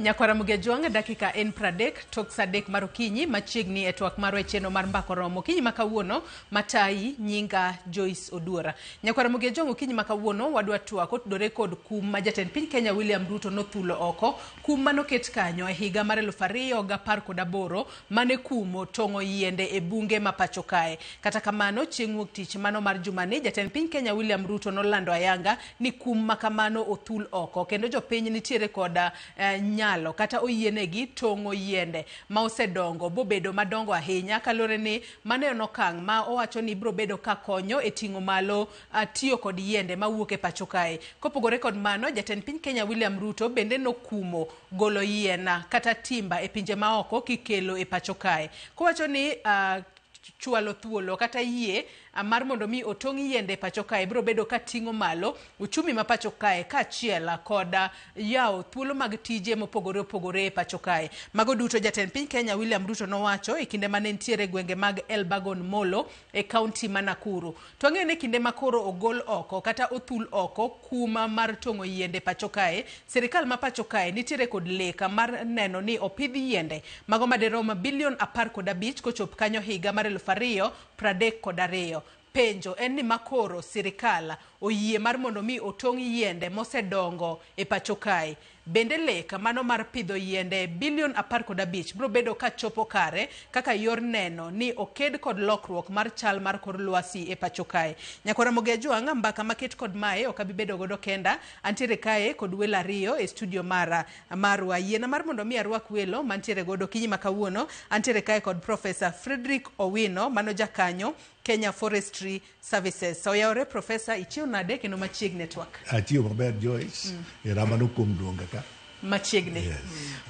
Nyakwara Mugejwang' dakika en pradek tok sa adek mar okinyi machiegni e twak marwa e chenro mar Mbaka Oromo. Okinyi ma kawuono matayi nyinga Joyce Oduora. Nyakwara Mugejwang' okinyi ma kawuono wadwa twak otudore kod kum ma jatend piny Kenya William Ruto nothulo oko, kum manoket kanyo e higa mar 2018 mane kumo tong'o yiende e bunge ma pacho kae. Kata kamano chieng' wuok tich mano mar jumani jatend piny Kenya William Ruto nolando ayanga ni kum ma kamano othul oko kendo jopiny nitiere koda nyalo kata oyienegi tong'o yiende ma osedongo bobedo madongo ahinya kaluwore ni mano en okang' ma owacho ni biro bedo ka konyo e ting'o malo tiyo kod yiende mawuok e pacho kae. Kopogore kod mano, jatend piny Kenya William Ruto bende nokumo golo yien kata timba e pinje maoko kikelo e pacho kae kowacho ni chwalo thuolo kata yie mar mondo mi otong' yiende e pacho kae biro bedo ka ting'o malo uchumi ma pacho kae kaachiel kod yawo thuolo mag tije mopogore opogore e pacho kae. Mago duto jatend piny Kenya William Ruto nowacho e kinde mane nitiere e gwenge mag Elbagon Molo e kaunti ma Nakuru. To wang'eyo ni kinde ma koro ogol oko kata othul oko kuma mar tong'o yiende pacho kae, sirikal ma pacho kae nitiere kod lek mar neno ni opidh yiende mago madirom bilion 15 kochop kanyo higa mar 2032. Penjo en ni makoro sirikal oyie mar mondo mi otong' yiende mosedongo e pacho kae. Bende lek mano mar pidho yiende bilion 15 biro bedo ka chopo kare kaka yor neno ni oked kod lokruok mar chal mar kor lwasi e pacho kae. Nyakwara Ramogi Ajwang', mbaka maket kod mae ok abi bedo godo kenda, antiere kae kod welo ariyo e studio mara marwa. Yiena mar mondo mi arwak welo mantiere godo okinyi ma kawuono, antiere kae kod Professor Frederick Owino mano jakanyo Kenya Forestry Services. Oyawore Professor, ichiew nade kendo machiegni e twak? Achiew maber Joyce, erokamano kuom luonga ka. Machiegni. Yes.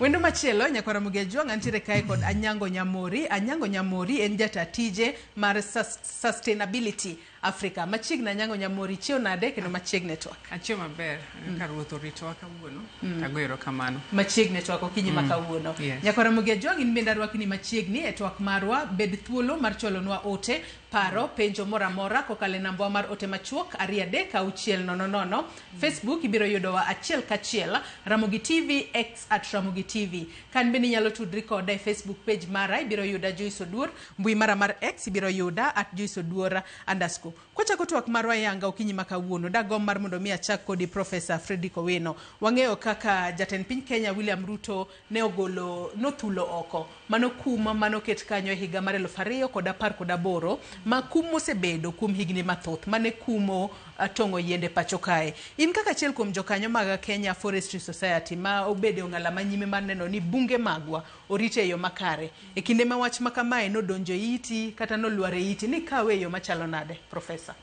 Wendo machielo nyakwara Ramogi Ajwang' antiere kae kod Anyango Nyamori. Anyango Nyamori en jata tije mar Sustainability Africa. Machiegni Anyango Nyamori, ichiew nade kendo machiegni e twak? Achiew maber, ka Ruoth oritowa kawuono, tago erokamano. Machiegni e twak okinyi ma kawuono. Yes. Nyakwara Ramogi Ajwang' in bende arwakni machiegni e twak marwa. Bed thuolo mar chwalonwa ote, paro, penjo moro amora kokalo e nambwa mar ote machuok 23600. Facebook ibiro yudowa achiel kachiel Ramogi TV, X at Ramogi TV. Kan bende inyalo tudri koda e Facebook page mara, ibiro yuda Joyce Oduor, mbui mara mar X ibiro yuda at Joyce Oduor underscore. Kwachako twak marwa yanga okinyi ma kawuono, dagomb mar mondo mi achak kodi Professor Frederick Owino. Wang'eyo kaka jatend piny Kenya William Ruto ne ogolo nothulo oko mano kum manoket kanyo e higa mar 2018 ma kum mosebedo kuom higni mathoth mane kumo tong'o yiende pacho kae. In kaka achiel kuom jokanyo mag Kenya Forestry Society ma obedo e ong'ala manyime mar neno ni bunge magwa orit e yo makare, e kinde ma wach ma kamae nodonjo e iti kata nolwar e iti, ni kawe e yo machalo nade, Professor?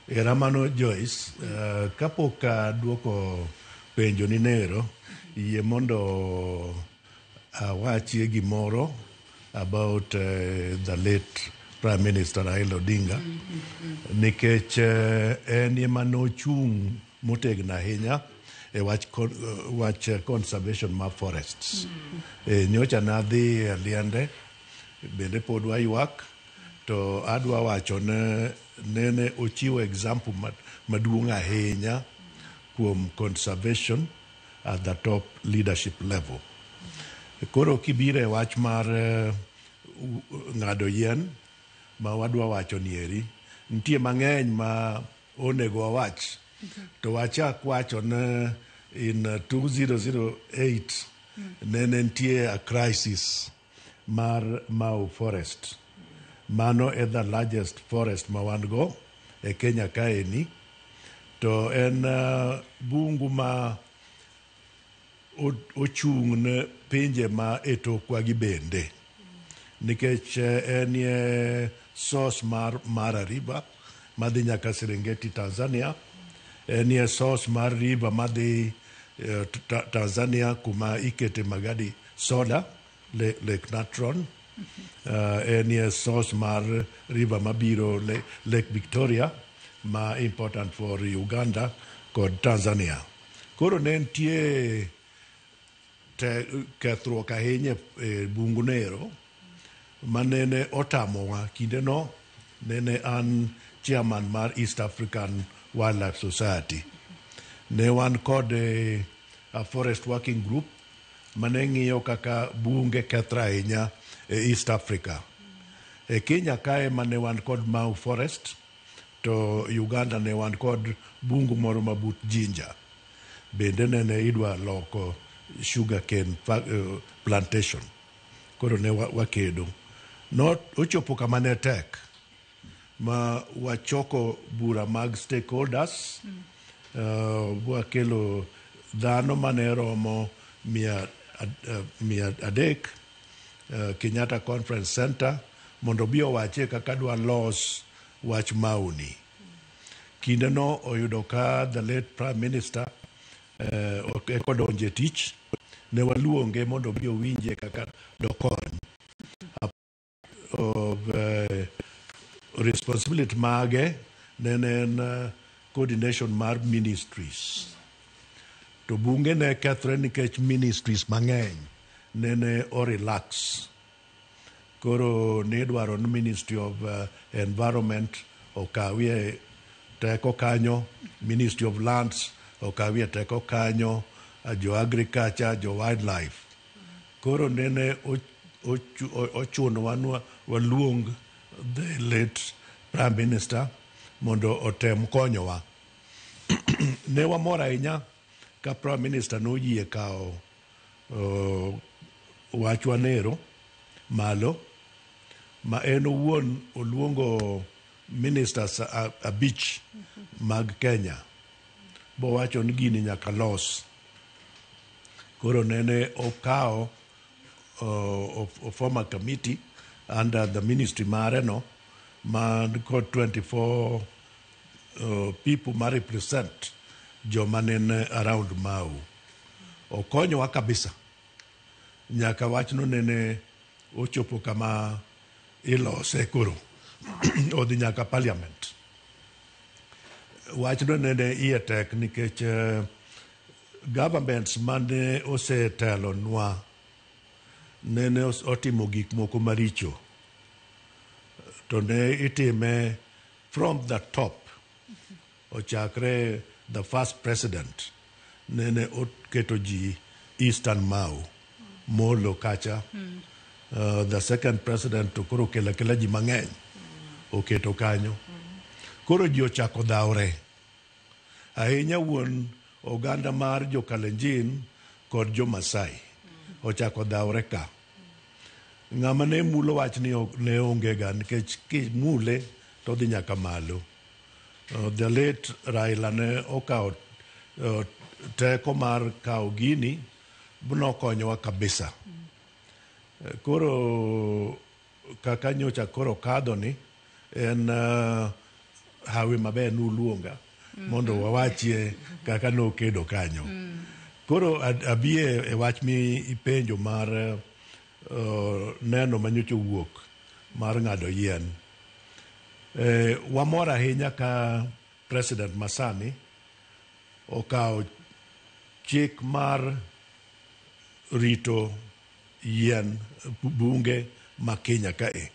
Erokamano Joyce, kapok aduoko penjo ni nero, yie mondo awachie gimoro about the late Prime Minister Raila Odinga, nikech en ema nochung' motegno ahinya e wach conservation mar forests. Nyocha nadhi e liende bende pod waywak, to adwa wacho ne nene ochiwo example maduong' ahinya kuom conservation at the top leadership level. Koro kibiro e wach mar ng'ado yien ma wadwa wacho nieri, nitie mang'eny ma onego wawach. To wachak wacho ne in 2008 nene nitie a crisis mar Mau Forest. Mano e the largest forest ma wan go e Kenya kaeni. To en bungu ma ochung' ne pinje ma e tokwa gi bende. Nikech en e source mar Mara River madhi nyaka Serengeti Tanzania. En e source mar river madhi Tanzania kuma ikete magadi soda, Lake Natron. En e source mar river mabiro Lake Victoria ma important for Uganda kod Tanzania. Koro ne nitie kethruok ahinya e bungu nero manene otamowa kindeno. Nene an chairman mar East African Wildlife Society. Ne wan kod a forest working group mane ng'iyo kaka bunge kethre ahinya e East Africa. E Kenya kae mane wan kod Mau Forest, to Uganda ne wan kod bungu moro mabut Jinja. Bende nene idwa loko sugar cane plantation. Koro ne wakedo. No ochopo kama ne tek ma wachoko bura mag stakeholders, wakelo dhano mane romo 300 Kenyatta Conference Center mondo obi owachie kaka dwa los wach maoni. Kindeno oyudo ka the late Prime Minister eko donjo e tich, ne waluonge mondo obi owinje kaka dokony. Of responsibility mage nene en coordination mar ministries. To bunge ne kethre nikech ministries mang'eny nene o relax. Koro nidwaro ni Ministry of Environment okawie teko kanyo, Ministry of Lands okawie teko kanyo, jo agriculture, jo wildlife. Koro nene ochunowa ni waluong the late Prime Minister mondo otem konyowa. Ne wamor ahinya ka Prime Minister noyie kawo wachwa nero malo ma en owuon oluongo ministers abich mag Kenya bowacho ni gini nyaka los. Koro nene okawo form a committee under the ministry mare no man kod 24 people ma represent joma nene around Mau. Okonyowa kabisa nyaka wachno nene ochopo kama ilose koro odhi nyaka parliament. Wachno nene iye tek nikech governments mane osetelonwa nene otimo gik moko maricho to ne itime from the top. Ochakre the first president nene oketo ji Eastern Mau Molo kacha. The second president to koro kelo akela ji mang'eny oketo kanyo. Koro ji ochako dhawre ahinya wuon oganda mar jo Kalenjin kod jo Masai ochako dhawre ka. Ng'ama ne mulo wachni ne onge ga nikech kimule to odhi nyaka malo. The late Raila ne okawo teko mar kawo gini nokonyowa kabisa. Koro kaka nyocha koro kadho ni en hawi maber nuluonga mondo wawachie kaka nokedo kanyo. Koro abie e wach mi ipenjo mar neno manyocha owuok mar ng'ado yien. Wamor ahinya ka president masani okawo chik mar rito yien bunge ma Kenya kae.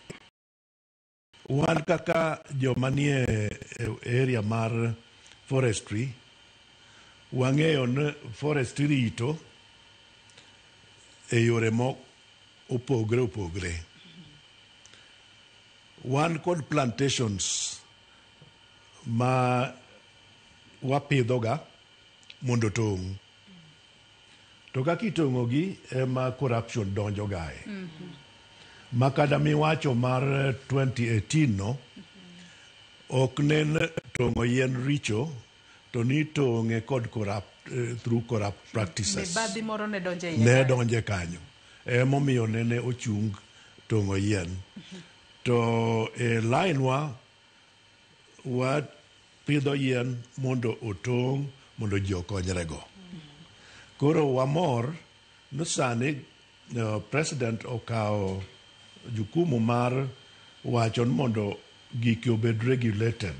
Wan kaka joma nie area mar forestry, wang'eyo ni forest irito e yore mo opogre opogre. Wan kod plantations ma wapidhoga mondo tong'. To kaka itong'ogi ema corruption donjo gae. Ma kata miwacho mar 2018 no, ok nen tong'o yien richo, to ni tong'e kod corrupt, through corrupt practices. Mibadhi moro ne donjo e iye Ne kanyo. donje kanyo. Emomiyo nene ochung tong'o yien. To e line wa, wapidho yien mondo otong' mondo ji okonyrego. Koro wamor ni sani president okawo jukumu mar wacho ni mondo giki obed regulated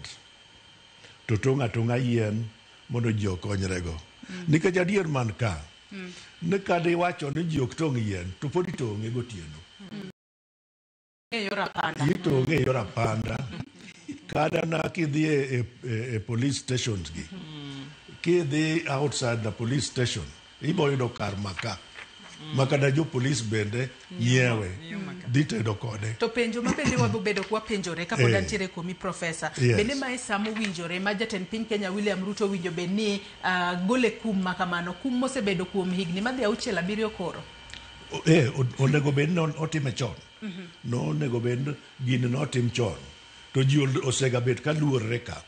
to tong' atong'a yien mondo ji okonyrego. Nikech adier man ka, ni kada iwacho ni ji ok tong' yien to pod itong'e gotieno. E yor apanda. Itong'e e yor apanda. Kata na kidhi e police stations gi, kidhi outside the police station, ibo yudo kar maka. Ma kata jopolis bende nyiewe dhi tedo kode. To penjo ma bende wabobedo kwapenjore kapod antiere kuomi, profesa, bende mae sa mowinjore ma jatend piny Kenya William Ruto owinjo bed ni gole kum ma kamano, kum mosebedo kuom higni madhi 6 7 koro? Onego bed ni otime chon. Nonego bed gini notim chon. To ji osega bet ka luorre ka.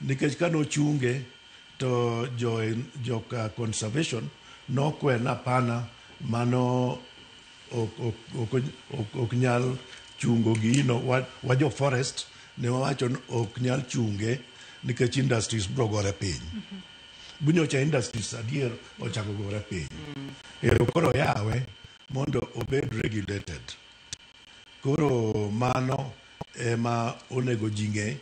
Nikech ka nochunge to jo joka conservation nokwena hapana, mano ok nyal chungo gino. Wa jo forest ne wawacho ni ok nyal chunge nikech industries bro gore piny. Bunyocha industries adier ochako gore piny. Ero koro yawe mondo obed regulated. Koro mano ema onego ji ng'e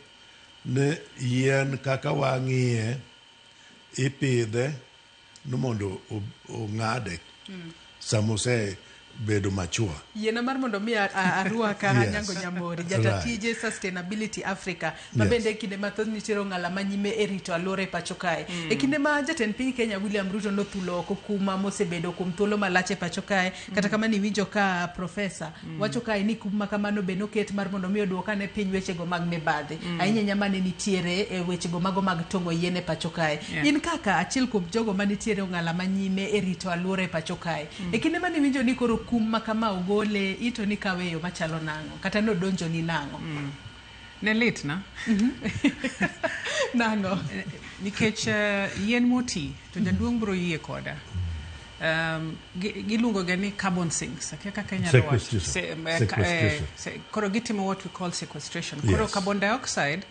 ni yien kaka wang'iye ipidhe ni mondo ong'ade sama osebedo mature. Yiena mar mondo mi arwaka. Anyango Nyamori, jata tije Sustainability Africa, ma bende e kinde mathoth nitiere ong'ala manyime e rito alwora e pacho kae. E kinde ma jatend piny Kenya William Ruto nothulo oko kuma mosebedo kuom thuolo malach e pacho kae, kata kamano iwinjo ka profesa wacho kae ni kum ma kamano be noket mar mondo mi oduok ane piny wechego mag mibadhi, ahinya ahinya mane nitiere e wechego mago mag tong'o yien e pacho kae. In kaka achiel kuom jogo manitiere ong'ala manyime e rito alwora e pacho kae, e kinde mane iwinjo ni koro kum ma kama ogole, ito ni kawe e yo machalo nang'o kata nodonjoni nang'o? Ne lit na. Nang'o? Nikech yien moti to jaduong' biro yie koda. Giluongo ga ni carbon sinks. Akia kaka inyalo wacho. Sequestration. Sequestration. Koro gitimo what we call sequestration. Koro carbon dioxide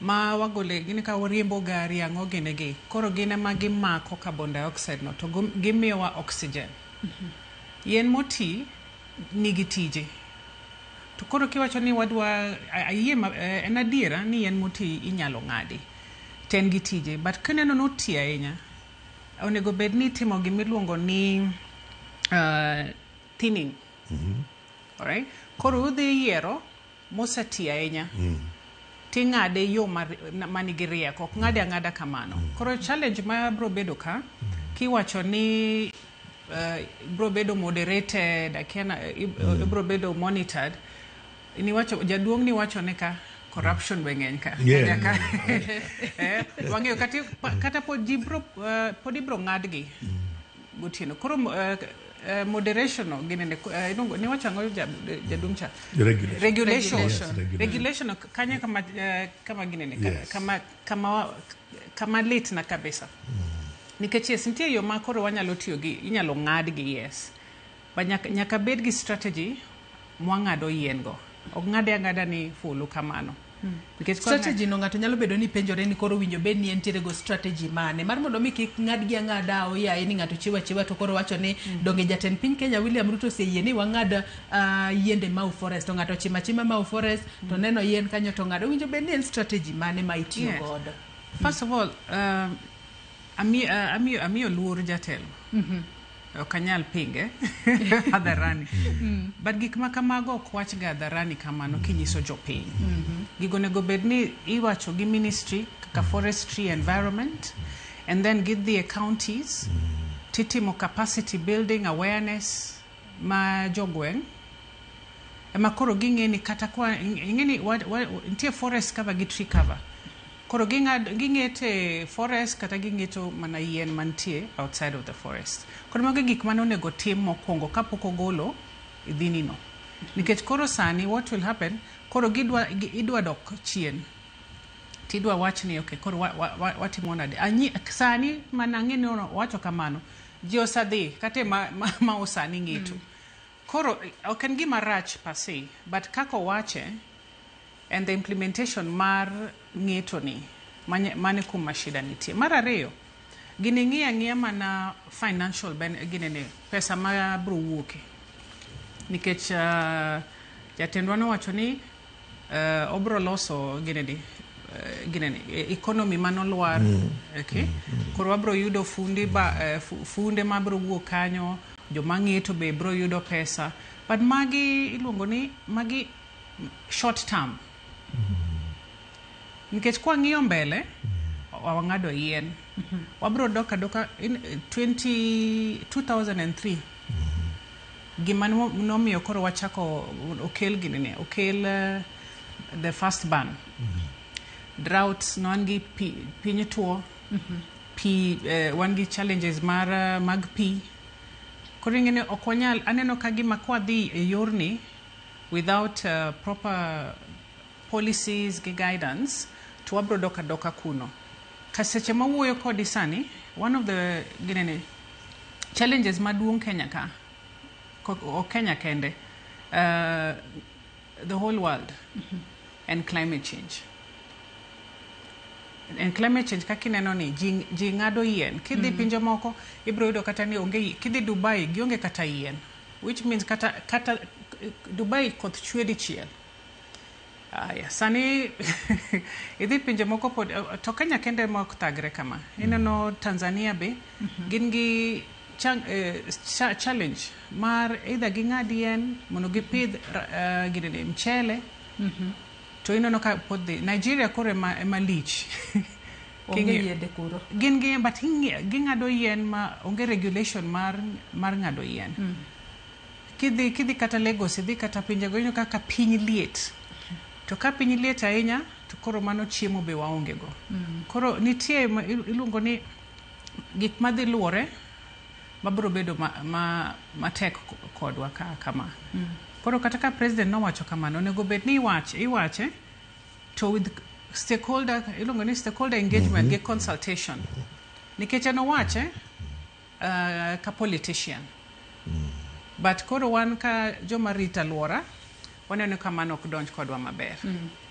ma wagole gini ka wariembo gari ang'o gini gi. Koro gin ema gimako carbon dioxide no to gimiyowa oxygen. Yien moti nigi tije. To koro kiwacho ni wadwa ayie en adiera ni yien moti inyalo ng'adi. To en gi tije. But kineno noti ahinya, onego bed ni itimo gimiluongo ni thinning. Alright? Koro udhi yiero moseti ahinya. Ting'ade yo manigi rieko, ok ng'ade ang'ada kamano. Koro challenge ma bro bedo ka, kiwacho ni bro bedo moderated, akia na, bro bedo monitored. Niwacho, jaduong' niwacho ne ka corruption be ng'eny ka. Nyaka, wang'eyo kata pod ji bro, pod ibro ng'adgi gotieno. Koro moderation no ginene, niwacho ang'o jaduong' cha? Regulation. Regulation. Yes, regulation. Regulation no, kanyo kama ginene, kama lit na kabisa. Nikech yes, nitie yo ma koro wanyalo tiyo gi, inyalo ng'adgi, yes. But nyaka bed gi strategy mwang'ado yien go. Ok ng'ade ang'ada ni fulu kamano. Nikech koro Strategy no ng'ato nyalo bedo ni penjore ni koro winjo bed ni entiere go strategy mane mar mondo mi kik ng'adgi ang'ada oyaye ni ng'ato chiwo achiwa to koro wacho ni donge jatend piny Kenya William Ruto oseyie ni wang'ad yiende Mau Forest, to ng'ato ochimo achima Mau Forest to neno yien kanyo to ng'ado. Winjo bed ni en strategy mane ma itiyo godo? First of all, amiyo luor jatelo. Ok anyal pinge hadharani. But gik ma kamago ok wach ga hadharani kamano kinyiso jopiny. Gigo onego bed ni iwacho gi ministry kaka forestry, environment, and then gidhi e counties titimo capacity building awareness ma jogweng' ema koro ging'e ni kata kwa ing'e ni nitie forest cover gi tree cover. Koro ging'ete forest kata ging'eto mana yien mantie outside of the forest. Koro mago e gik mane onego tim mokwongo kapok ogolo idhini no. Nikech koro sani what will happen, koro idwa dok chien. Tidwa wach ni okay, koro watimo nade? Sani mana ang'e ni owacho kamano, ji osedhi kata ma sani ng'eto. Koro ok en gima rach per se, but kaka owache and the implementation mar ng'eto ni mane kuma shida nitie. Mar ariyo, gini ng'iyo ang'iya mana financial ben, ginene, pesa ma bro wuoke. Nikech jatendwa nowacho ni obro loso ginene, economy manolwar. Okay? Koro wabro yudo fundi ba, funde mabro wuok kanyo, joma ng'eto be bro yudo pesa. But magi iluongo ni magi short term. Nikech kwa ng'iyo mbele, wang'ado yien. Wabro dok adoka in 2003. Gima nomiyo koro wachako okel gini ni, okel the first ban. Droughts, ne wan gi pi, piny tuo, pi, wan gi challenges mar mag pi. Koro ing'e ni ok wanyal, aneno ka gima kwadhi e yorni without proper policies gi guidance, to wabro dok adoka kuno. Ka seche mawuoyo kodi sani, one of the ginene, challenges maduong' Kenya ka, ok Kenya kende, the whole world, and climate change. And climate change kaka ineno ni ji ng'ado yien. Kidhi pinje moko, ibiro yudo kata ni onge, kidhi Dubai, gionge kata yien. Which means kata Dubai koth chwe dichiel. Aya, sani idhi pinje moko pod to Kenya kende ema ok thagre kama. Ineno Tanzania be gin gi challenge mar either ging'ad yien mondo gipidh ginene mchele. To ineno ka pod dhi. Nigeria koro ema lich. Onge yiende kuro. Gin gi, but ging'ado yien ma onge regulation mar ng'ado yien. Kidhi kata Lagos, idhi kata pinjego, ineno kaka piny liet. To ka piny liet ahinya, to koro mano chiemo be waonge go. Koro nitie iluongo ni gik madhi luwore mabiro bedo matek kodwa ka kama. Koro kata ka president nowacho kamano, onego bed ni iwache to with stakeholder, iluongo ni stakeholder engagement gi consultation. Nikech en owache ka politician. But koro wan ka joma rito alwora, waneno ka mano ok donj kodwa maber.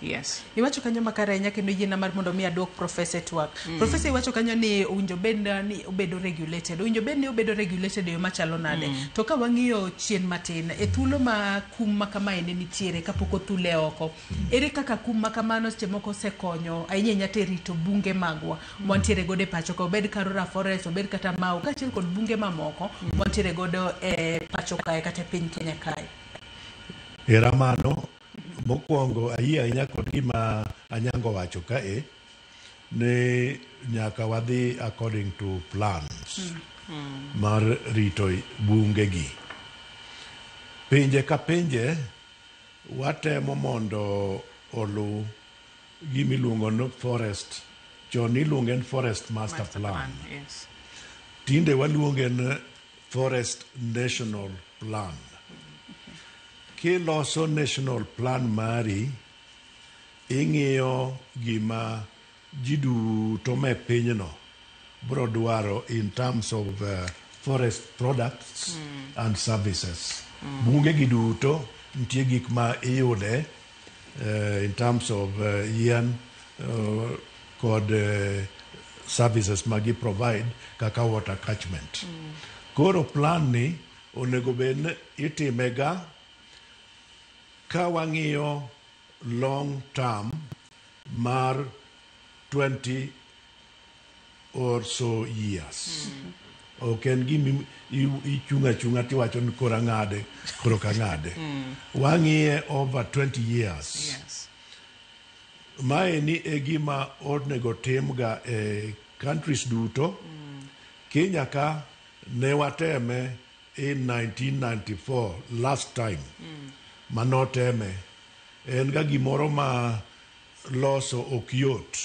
Yes. Iwacho kanyo makare ahinya kendo yiena mar mondo mi aduok Professor e twak. Professor, iwacho kanyo ni owinjo bed ni obedo regulated. Owinjo bed ni obedo regulated e yo machalo nade? To ka wang'iyo chien matin, e thuolo ma kum ma kamae ne nitiere kapok othule oko, ere kaka kum ma kamano seche moko osekonyo ahinya ahinya te rito bunge magwa mwantiere godo e pacho ka, obed Karura Forest, obed kata Mau, kaachiel kod bunge mamoko mwantiere godo e pacho kae kata e piny Kenya kae? Eramano, mokwongo ayie ahinya kod gima Anyango wacho kae, ni nyaka wadhi according to plans mar rito bungegi. Pinje ka pinje watemo mondo olu gimiluongo ni forest, chon iluonge ni forest master, Master plan. Plan. Yes. Tinde waluonge ni forest national plan. Kiloso national plan mari, ing'iyo gima ji duto me pinyno bro dwaro in terms of forest products and services. Bunge gi duto nitie gik ma iyude in terms of yien kod services ma gi provide kaka water catchment. Koro plan ni onego bed ni itime ga ka wang'iyo long term mar 20 or so years. Ok en gima ichung' achung'a tiwacho ni koro ang'ade, koro ok ang'ade. Wang'iye over 20 years. Maeni e gima onego timga e countries duto. Kenya ka ne wateme in 1994 last time manoteme. En ga gimoro ma loso ok yot.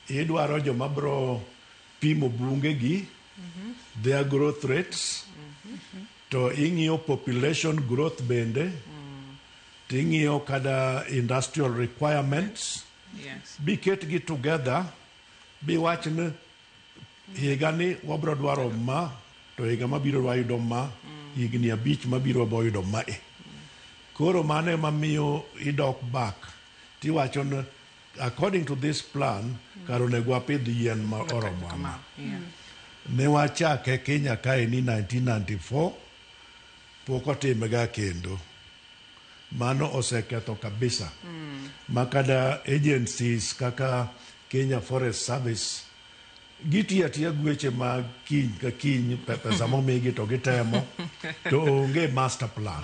Idwaro joma bro pimo bunge gi, their growth rates, to ing'iyo population growth bende, ting'iyo kada industrial requirements, biketgi together, biwach ni higa ni wabro dwaro ma, to higa mabiro wayudo ma, higni 5 mabiro wabo yudo mae. Koro mano ema miyo idok back, tiwacho ni according to this plan, kar onego wapidh yien ma oromo ama. Ne wachake Kenya kae ni 1994, pok otimega kendo. Mano oseketho kabisa. Ma kada agencies kaka Kenya Forest Service gitiyo atiya gi weche mag kiny ka kiny, pesa momigi to gitemo, to onge master plan.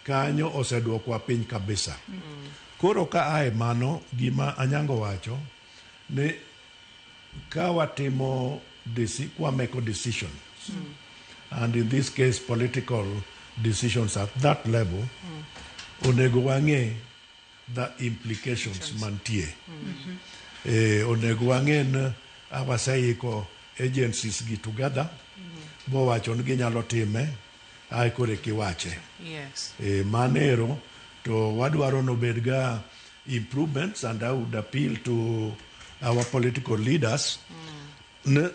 Kanyo oseduokwa piny kabisa. Koro ka ae mano, gima Anyango wacho ni ka watimo kwa meko decisions, and in this case political decisions at that level, onego wang'e the implications mantie. Onego wang'e ni waseiko agencies gi together, bowacho ni ginyalo time, ae koro kiwache. Manero to wadwaro nobed ga improvements, and I would appeal to our political leaders ne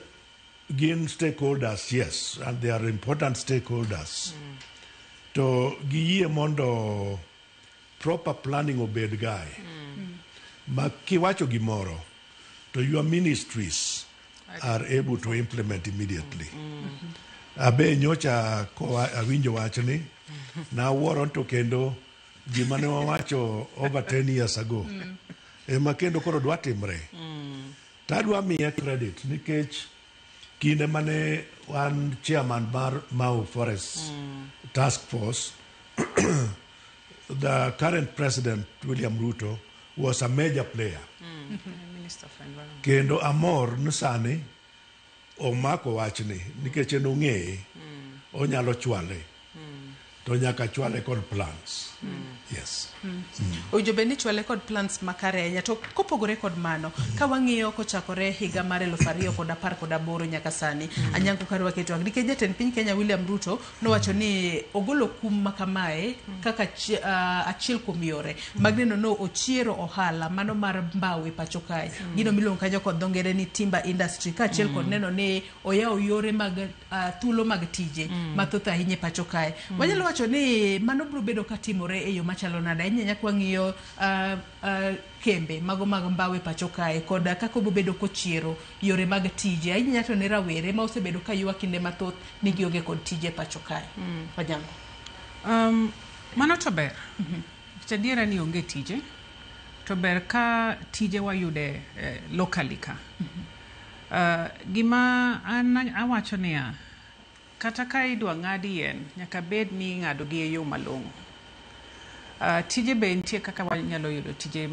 gin stakeholders, yes, and they are important stakeholders, to giyie mondo proper planning obed gae ma kiwacho gimoro to your ministries are able to implement immediately. Abe nyocha kowa awinjo wachni nawuoro to kendo gima ne wawacho over 10 years ago ema kendo koro dwa timre. Tadwa miye credit nikech kinde mane wan chairman mar Mau Forest Task Force, the current president William Ruto was a major player. Minister for Environment. Kendo amor ni sani omako wachni nikech en ong'eye, onyalo chwale to nyaka chwale kod plans, yes. Owinjo bed ni chwale kod plans makare ahinya. To kopogore kod mano, ka wang'iyo kochakore higa mar 2018 nyaka sani, Anyango, kar waketo nikech jatend piny Kenya William Ruto nowacho ni ogolo kum makamae kaka achiel kuom yore mag neno no ochiero ohala mano mar mbao e pacho kae, gino miluongo kanyo kod dho ngere ni timber industry, kaachiel kod neno ni oyawo yore mag thuolo mag tije mathoth ahinya e pacho kae. Wanyalo wacho ni mano biro bedo katimore e yo machalo nade ahinya ahinya kwang'iyo kembe mago mag mbao e pacho kae kod kaka obiro bedo kochiero yore mag tije ahinya ahinya to ne rawere ma osebedo ka ywak kinde mathoth ni gionge kod tije e pacho kae? Onyango. Mano to ber. Nikech adiera ni onge tije, to ber ka tije wayude locally ka. Gima an awacho niya, kata ka idwa ng'ad yien, nyaka bed ni ing'ado gi e yo malong'o. Tije be nitie kaka wanyalo yudo tije,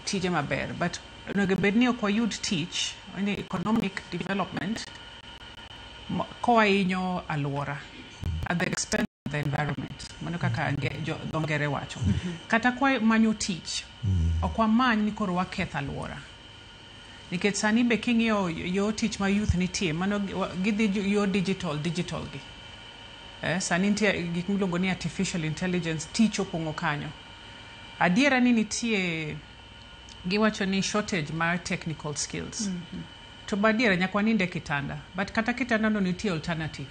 tije maber, but onego bed ni ok wayud tich, ni economic development kowahinyo alwora at the expense of the environment. Mano kaka dho ngere wacho. Kata kwa manyo tich, ok wamany ni koro waketh alwora. Nikech sani be king'iyo yo tich ma youth nitie, mano gidhi yo digital gi. Sani nitie gik miluongo ni artificial intelligence, tich opong'o kanyo. Adiera ni nitie giwacho ni shortage mar technical skills. To be adiera nyaka wanind e kitanda. But kata kitanda no nitie alternative.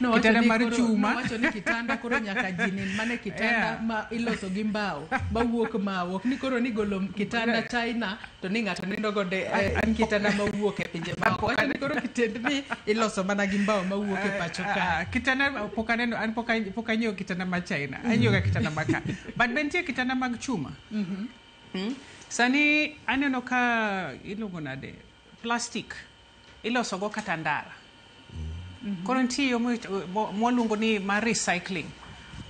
Nowacho Kitanda ni mar chuma. Nowacho ni kitanda koro nyaka ji nind mana e kitanda ma iloso gi mbao mawuok mao, ok ni koro ni golo kitanda China to ni ng'ato nindo godo e kitanda mawuok e pinje maoko. Wacho ni koro kitendni iloso mana gi mbao mawuok e pacho ka. Kitanda pok aneno, an pok anyiewo kitanda ma China. Anyiewo ga kitanda ma ka. But be nitie kitanda mag chuma. Sani aneno ka iluongo nade plastic iloso go kata ndara. Koro nitie yo mwaluongo ni mar recycling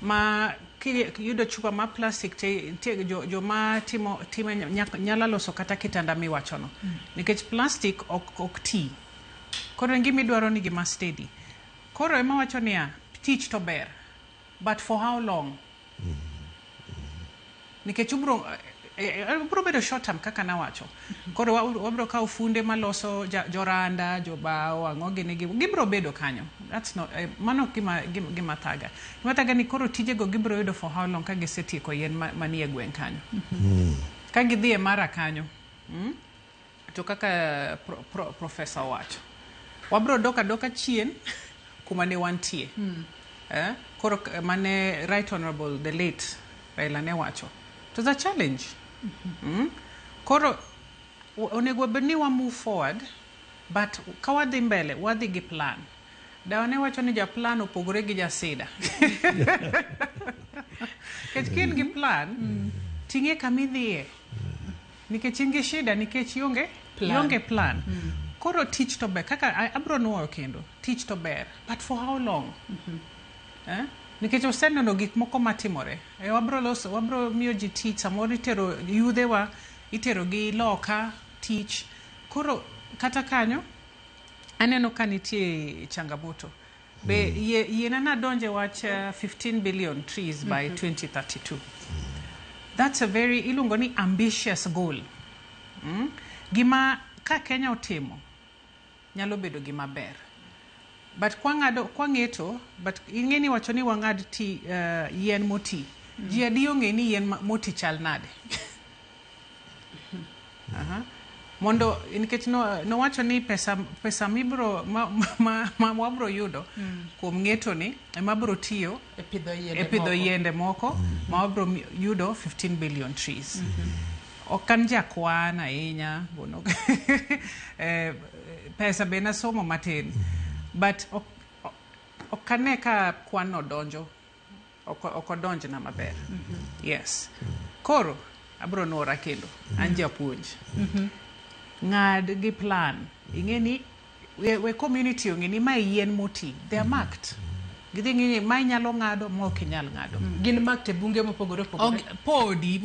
ma kiyudo chupa mar plastic te nitie joma timo time nyalo loso kata kitanda miwachono nikech plastic ok ti. Koro en gima idwaro ni gima steady. Koro ema wacho niya, tich to ber, but for how long? Nikech ubro bedo short term kaka nawacho. Koro wabro kawo funde maloso joranda, jobao, ang'o gini gi gibro bedo kanyo. That's not mano gima thaga. Gima thaga ni koro tijego gibro yudo for how long ka gisetieko yien manie gweng' kanyo. Ka gidhi e Mara kanyo. To kaka professor owacho, wabro dok adoka chien kuma ne wantie. Koro mane Right Honorable the late Raila ne wacho. It was a challenge. Koro onego bed ni wa move forward, but ka wadhi mbele wadhi gi plan. Dawa ne wacho ni ja plan opogore gi ja sida. Nikech ka in gi plan, ting'e kama idhiye. Nikech in gi shida nikech ionge Plan. Ionge plan. Koro tich to ber, kaka abro nuoyo kendo, tich to ber, but for how long? Eh? Nikech oseneno gik moko matimore. Wabro loso, wabro miyo ji tich, samoro itero yudhewa, itero gi loka tich. Koro kata kanyo, aneno ka nitie changamoto. Be yiena nadonje wach 15 billion trees by 2032. That's a very, iluongo ni ambitious goal. Gima ka Kenya otimo nyalo bedo gima ber. But kwang'ado kwang'eto, but ing'e ni wacho ni wang'ad ti yien moti. Ji adi ong'e ni yien moti chal nade? Aha. Mondo nikech no, nowacho ni pesa mibro ma wabro yudo kuom ng'eto ni ema bro tiyo e pidho yiende e pidho moko. Yiende moko ma wabro yudo 15 billion trees. Ok an jakwan ahinya bono pesa be nasomo matin, but ok ane ka kwan no donjo, ok odonjna maber. Yes, koro abro nuora kendo an japuonj. Ng'ad gi plan, ing'e ni we community ong'e ni mae yien moti, they are marked, gidhi ng'e ni ma inyalo ng'ado, ma ok inyal ng'ado. Gin marked e bunge mopogore opogore. Podi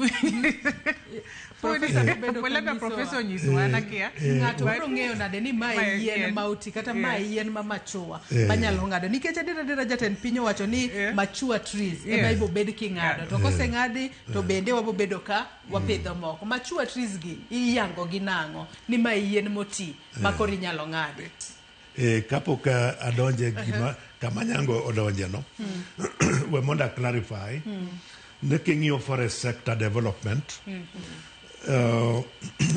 Professor bedo labda kanyisowa. Professor onyisowa, an akia. Ng'ato biro ng'eyo nade ni mae Mae yien yien. ma oti kata mae yien ma machua manyalo ng'ado? Nikech adier adiera jatend piny owacho ni mature trees ema ibo bed king'ado, to koseng'adi to bende wabobedo ka wapidho moko. Mature trees gi iyango gi nang'o ni mae yien moti ma koro inyalo ng'adi? Kapok adonje gima kama Nyango odonje no, we mondo a clarify ni king'iyo forest sector development,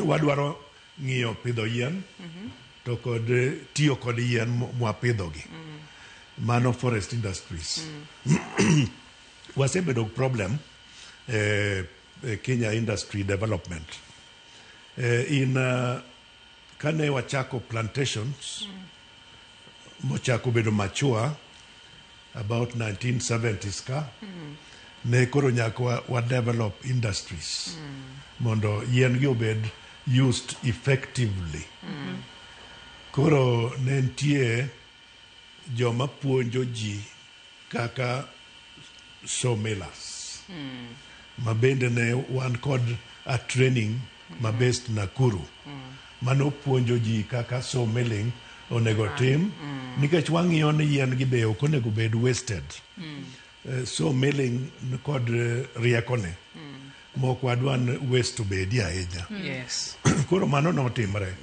wadwaro ng'iyo pidho yien to kod tiyo kod yien mwapidhogi. Mano forest industries. Wasebedo gi problem Kenya industry development in kane wachako plantations mochako bedo mature about 1970s, ka ne koro nyaka wa develop industries mondo yien gi obed used effectively. Koro ne nitie joma puonjo ji kaka sawmillers, ma bende ne wan kod a training ma based Nakuru mano puonjo ji kaka sawmilling onego tim, nikech wang'iyo ni yien gi be ok onego bed wasted. Sawmilling ni kod riekone mok wadwa ni waste obedi ahinya. Koro mano notimre,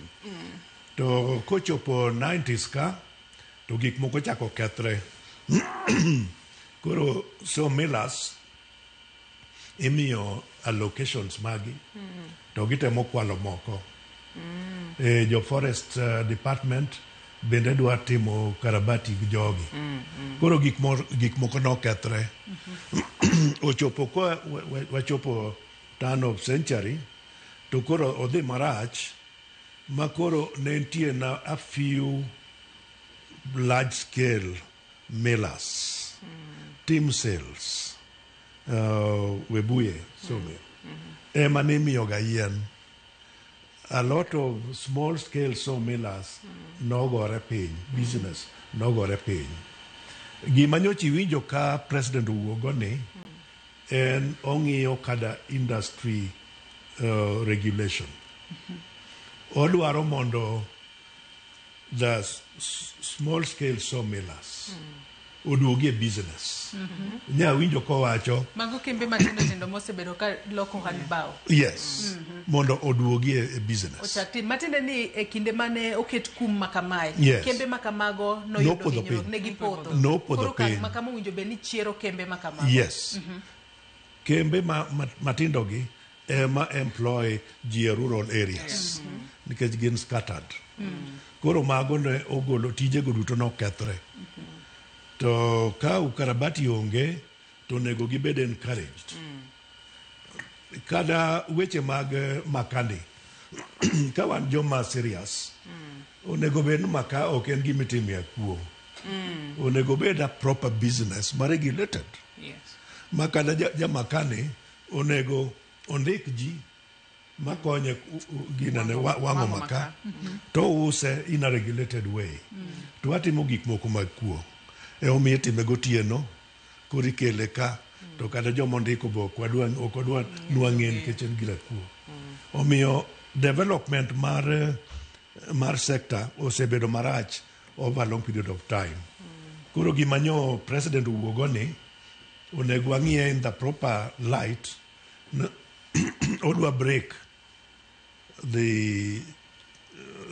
to kochopo 90s ka to gik moko chako kethre. Koro sawmillers imiyo allocations magi to gitemo kwalo moko. Jo forest department bende dwa timo karabati gi jogi. Koro gik moko nokethre. Ochopo ka wachopo turn of century to koro odhi marach ma koro ne nitie na a few large scale millers, Timsales, Webuye sawmill ema nimiyoga yien. A lot of small scale sawmillers nogore piny, business nogore piny. Gima nyocha iwinjo ka president owuogo ni en ong'iyo kada industry regulation. Odwaro mondo the small scale sawmillers oduogi e business. Nya winjo kowacho Mago kembe matindo tindo mosebedo ka loko ohand bao. Yes, mondo oduogi e business. Ochak tim matiende ni e kinde mane oket kum makamae, kembe makamago noyudo Nopodho hinyruok piny. ne gipodho. Nopodho Koro okang' piny. makama owinjo bed ni chiero kembe makamago. Yes, kembe ma matindo gi ema employ ji e rural areas nikech gin scattered. Koro mago ne ogolo tijego duto nokethre. To ka ukarabati onge to onego gibed encouraged. Kada weche mag makani, ka wan joma serious, onego bed ni maka ok en gima itimo e kuo. Onego bed a proper business ma regulated ma kata jamakani onego ondik ji makonye ginene wang'o wang'o maka to use in a regulated way. To watimo gik moko mag kuo emomiyo itime gotieno. Koro ikele ka to kata joma ondiko be ok wadwa, ok wadwa nwang'e nikech en gira kuo. Omiyo development mar sector osebedo marach over a long period of time. Koro gima nyo president owuogo ni onego wang'iye in the proper light. Odwa break the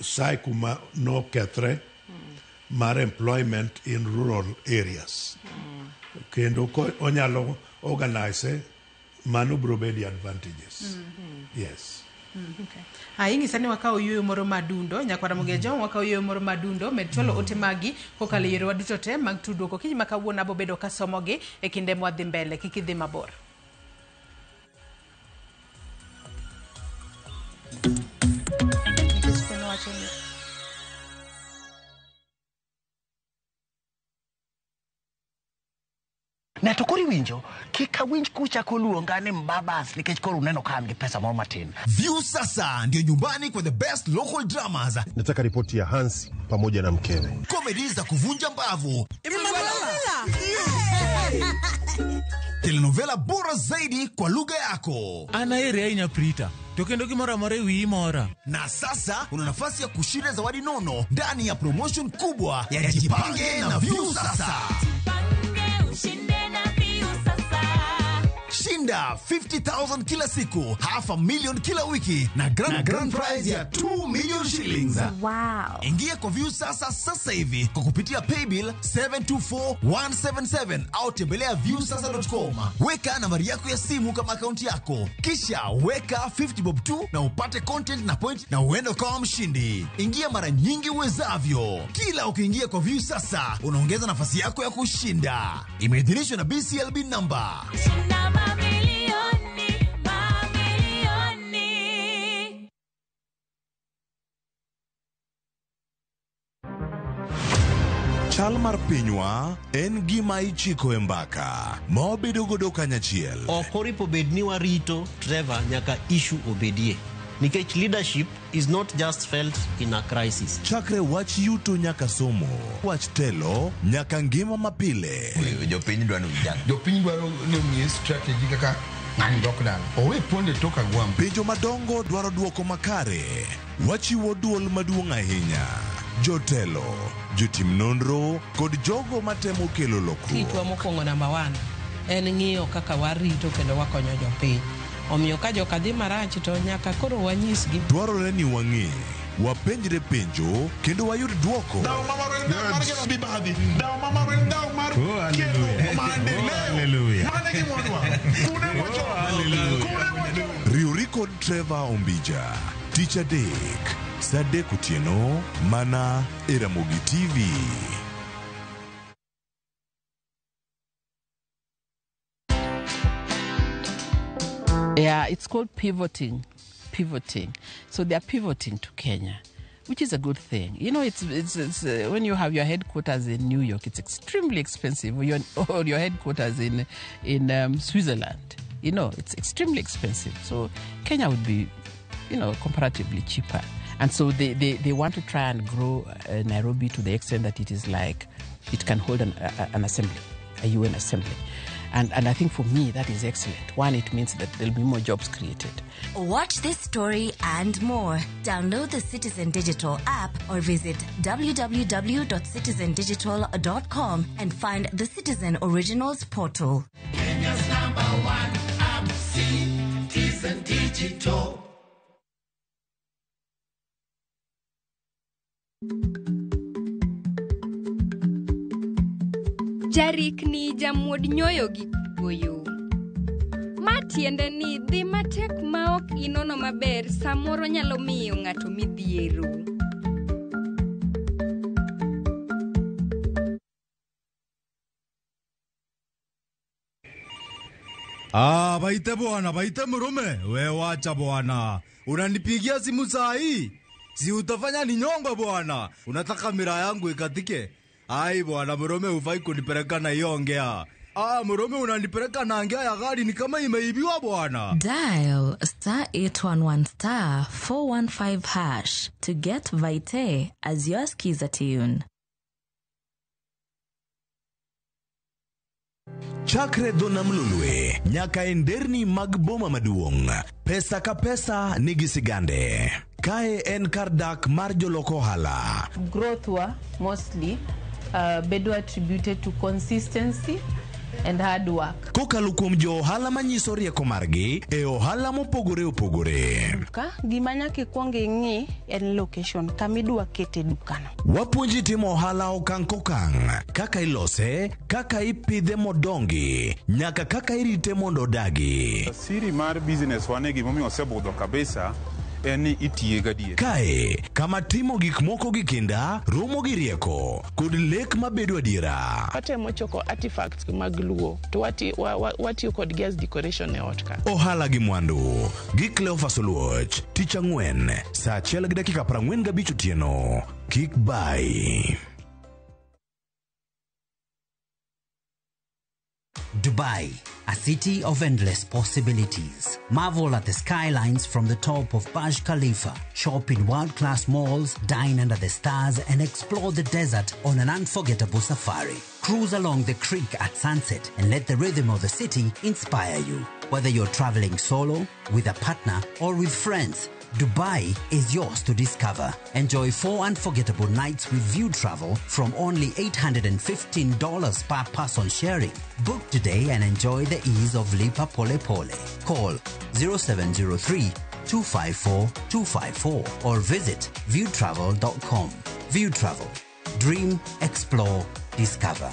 cycle ma nokethre mar employment in rural areas. Kendo ko onyalo organize mano biro bedo advantages. Yes. Okay. Ha, ing'isa ni wakawo yueyo moro madundo nyakwara Mogejo, wakawo yueyo moro madundo med chwalo ote magi kokalo e yorewa duto te mag tudruok. Okinyi ma kawuono abo bedo kasomogi e kinde mwadhi mbele, kik idhi mabor. Nikech kono wacho ni Ne to koro iwinjo, kik awinj kuchako luonga ni mbabas nikech koro uneno ka an gi pesa moro matin. Viusasa ndio nyumbani kwa the best local dramas. Nataka ripoti ya Hansi pamoja na mkewe. Comedy za kuvunja mbavu, telenovela bora zaidi kwa lugha yako. An aheri ahinya Prita, to kendo gimoro amora e wiyi mora. Na sasa una nafasi ya kushinda zawadi nono ndani ya promotion kubwa ya Jipange na Viusasa. Shinda 50,000 kila siku, half a million kila wiki na grand prize ya 2 million shillings. Wow. Ingia kwa Viusasa sasa hivi kwa kupitia paybill 724177 au tembelea viusasa.com. Weka nambari yako ya simu kama akaunti yako, kisha weka 50 bob tu na upate content na point na uende ukawa mshindi. Ingia mara nyingi uwezavyo. Kila ukiingia kwa Viusasa unaongeza nafasi yako ya kushinda. Imeidhinishwa na BCLB number. Chal mar pinywa en gima ichiko e mbaka ma wabedo godo kanyachiel. Ok oripo bed ni warito Trevor nyaka issue obedie. Nikech leadership is not just felt in a crisis. Chakre wach yuto nyaka somo, wach telo nyaka ngima mapile. Jopiny dwaro ni jopiny dwaro ni ong'e strategy kaka ng'ani dok dala. Owe ponde tok agwambo. Penjo madongo dwaro duoko makare. Wachiwo duol maduong' ahinya. Jotelo, jotim nonro kod jogo matemo kelo lokruok. Tichwa mokwongo namba 1 en ng'iyo kaka warito kendo wakonyo jopiny. Omiyo ka joka dhi marach to nyaka koro wanyisgi. Dwarore ni wang'e, wapenjre penjo kendo wayud duoko. Riwri kod Trevor Ombija, tich adek, saa adek otieno, mana e Ramogi TV. Yeah, it's called pivoting. Pivoting. So they are pivoting to Kenya, which is a good thing. You know, it's when you have your headquarters in New York, it's extremely expensive. Or your headquarters in Switzerland, you know, it's extremely expensive. So Kenya would be, you know, comparatively cheaper. And so they want to try and grow Nairobi to the extent that it is like it can hold an assembly, a UN assembly. And I think for me, that is excellent. One, it means that there'll be more jobs created. Watch this story and more. Download the Citizen Digital app or visit www.citizendigital.com and find the Citizen Originals portal. Kenya's number one app, Citizen Digital. Jarikni jamuod nyoyo gi kuoyo. Ma tiende ni dhi matek ma ok inono maber samoro nyalo miyo ng'ato midhiero. Ah, baite bwana, baite murume. We wacha bwana. Unanipigia simu saa hii? Si utafanya ninyongwe bwana. Unataka mira yangu ikatike? Ai bwana, murume hufai kunipeleka na hiyo ongea. Ah, murume unanipeleka na ngea ya gari ni kama imeibiwa bwana. Dial star 811 star 415 hash to get Vite as your skiza tune. Chakre dho nam Lolwe nyaka e nderni mag boma maduong', pesa ka pesa nigi sigande. Kae en kar dak mar jolok ohala. Growth wa mostly bedo attributed to consistency and hard work. Kokalo kuom jo ohala manyiso rieko margi e ohala mopogore opogore. Duka, gima nyaka ikwong ing'i en location kama idwa kete dukano. Wapuonji timo ohala okang' kokang', kaka ilose, kaka ipidhe modongi, nyaka kaka irite mondo odagi. Siri mar business wane gimomiyo osebudho kabisa en ni itiye gadier. Kae, kama timo gik moko gi kinda, romo gi rieko, kod lek mabedo adiera. Watemo choko artifacts mag Luo to watiyo kodgi as decoration e ot ka. Ohala gi mwandu gi Cleophas Oluoch, tich ang'wen, saa 1:45 otieno. Kik bai. Dubai, a city of endless possibilities. Marvel at the skylines from the top of Burj Khalifa, shop in world-class malls, dine under the stars, and explore the desert on an unforgettable safari. Cruise along the creek at sunset and let the rhythm of the city inspire you. Whether you're traveling solo, with a partner, or with friends, Dubai is yours to discover. Enjoy 4 unforgettable nights with View Travel from only $815 per person sharing. Book today and enjoy the ease of Lipa Pole Pole. Call 0703 254 254 or visit viewtravel.com. View Travel. Dream, explore, discover.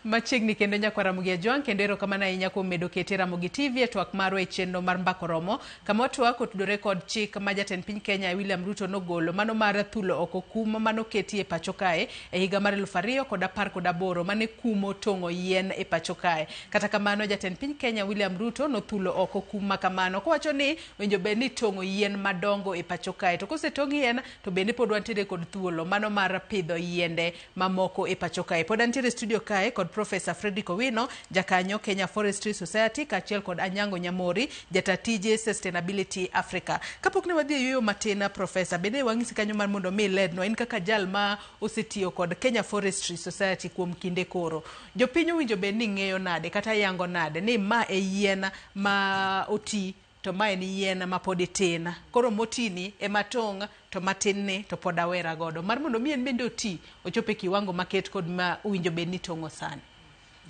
Machiegni kendo nyakwar Ramogi Ajwang', kendo erokamano ahinya kuom medo kete Ramogi TV e twak marwa e chenro mar Mbako Romo, kama twak otudore kod chik ma jatend piny Kenya William Ruto nogolo mano mar thulo oko kum manoketi e pacho kae e higa mar 2018 mane kumo tong'o yien e pacho kae. Kata kamano jatend piny Kenya William Ruto nothulo oko kum makamano kowacho ni winjo bed ni tong'o yien madongo e pacho kae, to kosetong' yien to bende pod wantiere kod thuolo mano mar pidho yiende mamoko e pacho kae. Pod antiere studio kae kod Professor Frederick Owino, jakanyo Kenya Forestry Society, kaachiel kod Anyango Nyamori, jatatije Sustainability Africa. Kapok ne wadhi e yueyo matin, Professor, bende wang'isi kanyo mar mondo mi ilednwa in kaka jal ma osetiyo kod Kenya Forestry Society kuom kinde koro. Jopiny owinjo bed ni ng'eyo nade kata yango nade ni ma e yien ma oti to ma en yien ma pod tin. Koro motini ema tong' to matin ni to pod awera godo. Mar mondo mi en bende oti, ochop e kiwango maket kod ma owinjo bed ni tong'o sani.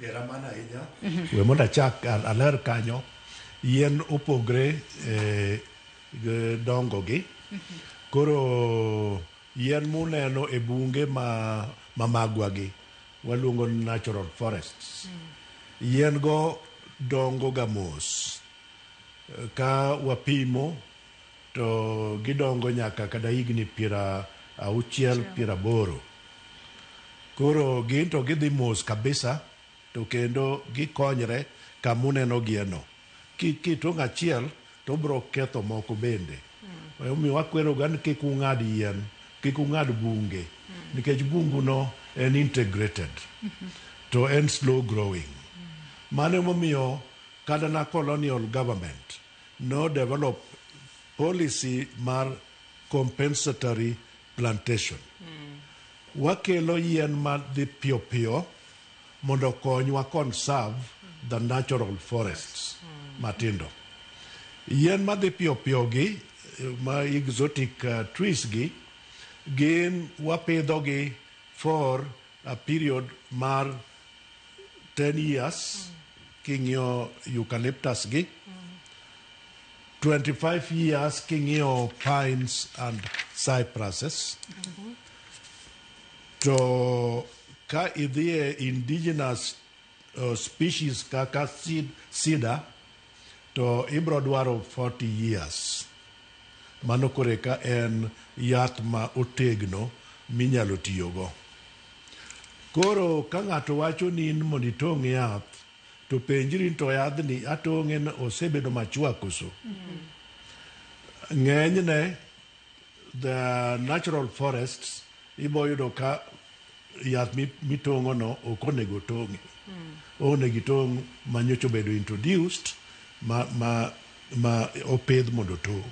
Erokamano ahinya. We mondo achak aler kanyo. Yien opogre dongo gi. Koro yien muneno e bunge ma magwa gi waluongo ni natural forests. Yien go dongo ga mos. Ka wapimo to gidongo nyaka kata higni 60, 80. Koro gin to gidhi mos kabisa to kendo gikonyre kamuneno gieno. Kitong' achiel to bro ketho moko bende. Omiyo wakwero ga ni kik ung'ad yien, kik ung'ad bunge, nikech bungu no en integrated to en slow growing. Mano emomiyo kata na colonial government no develop policy mar compensatory plantation. Wakelo yien madhi piyo piyo mondo konywa conserve the natural forests matindo. Yien madhi piyo piyo gi, ma exotic trees gi, gin wapidho gi for a period mar 10 years king'iyo eucalyptus gi, 25 years king'iyo pines and cypresses. To ka idhiye indigenous species kaka cedar, to ibro dwaro 40 years. Mano koreka en yath ma otegno minyalo tiyogo. Koro ka ng'ato wacho ni in mondo itong' yath, to penjri to yadhni atong'e osebedo machwa koso. Ng'enyne the natural forests ibo yudo ka yath mitong'o no ok onego tong'e. Onego itong' manyocha obedo introduced ma opidh mondo tong'.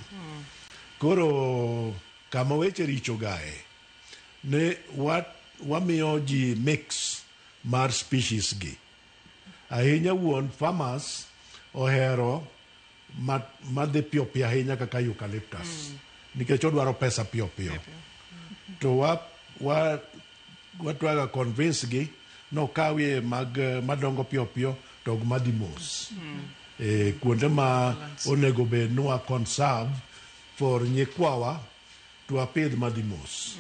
Koro kama weche richo gae, ne wamiyo ji mix mar species gi. Ahinya wuon farmers ohero madhi piyo piyo ahinya kaka eucalyptus nikech odwaro pesa piyo piyo. To wa watwaga convince gi nokawie mag madongo piyo piyo to ok madhi mos. Kuonde ma onego bed ni wa conserve for nyikwawa to wapidh madhi mos.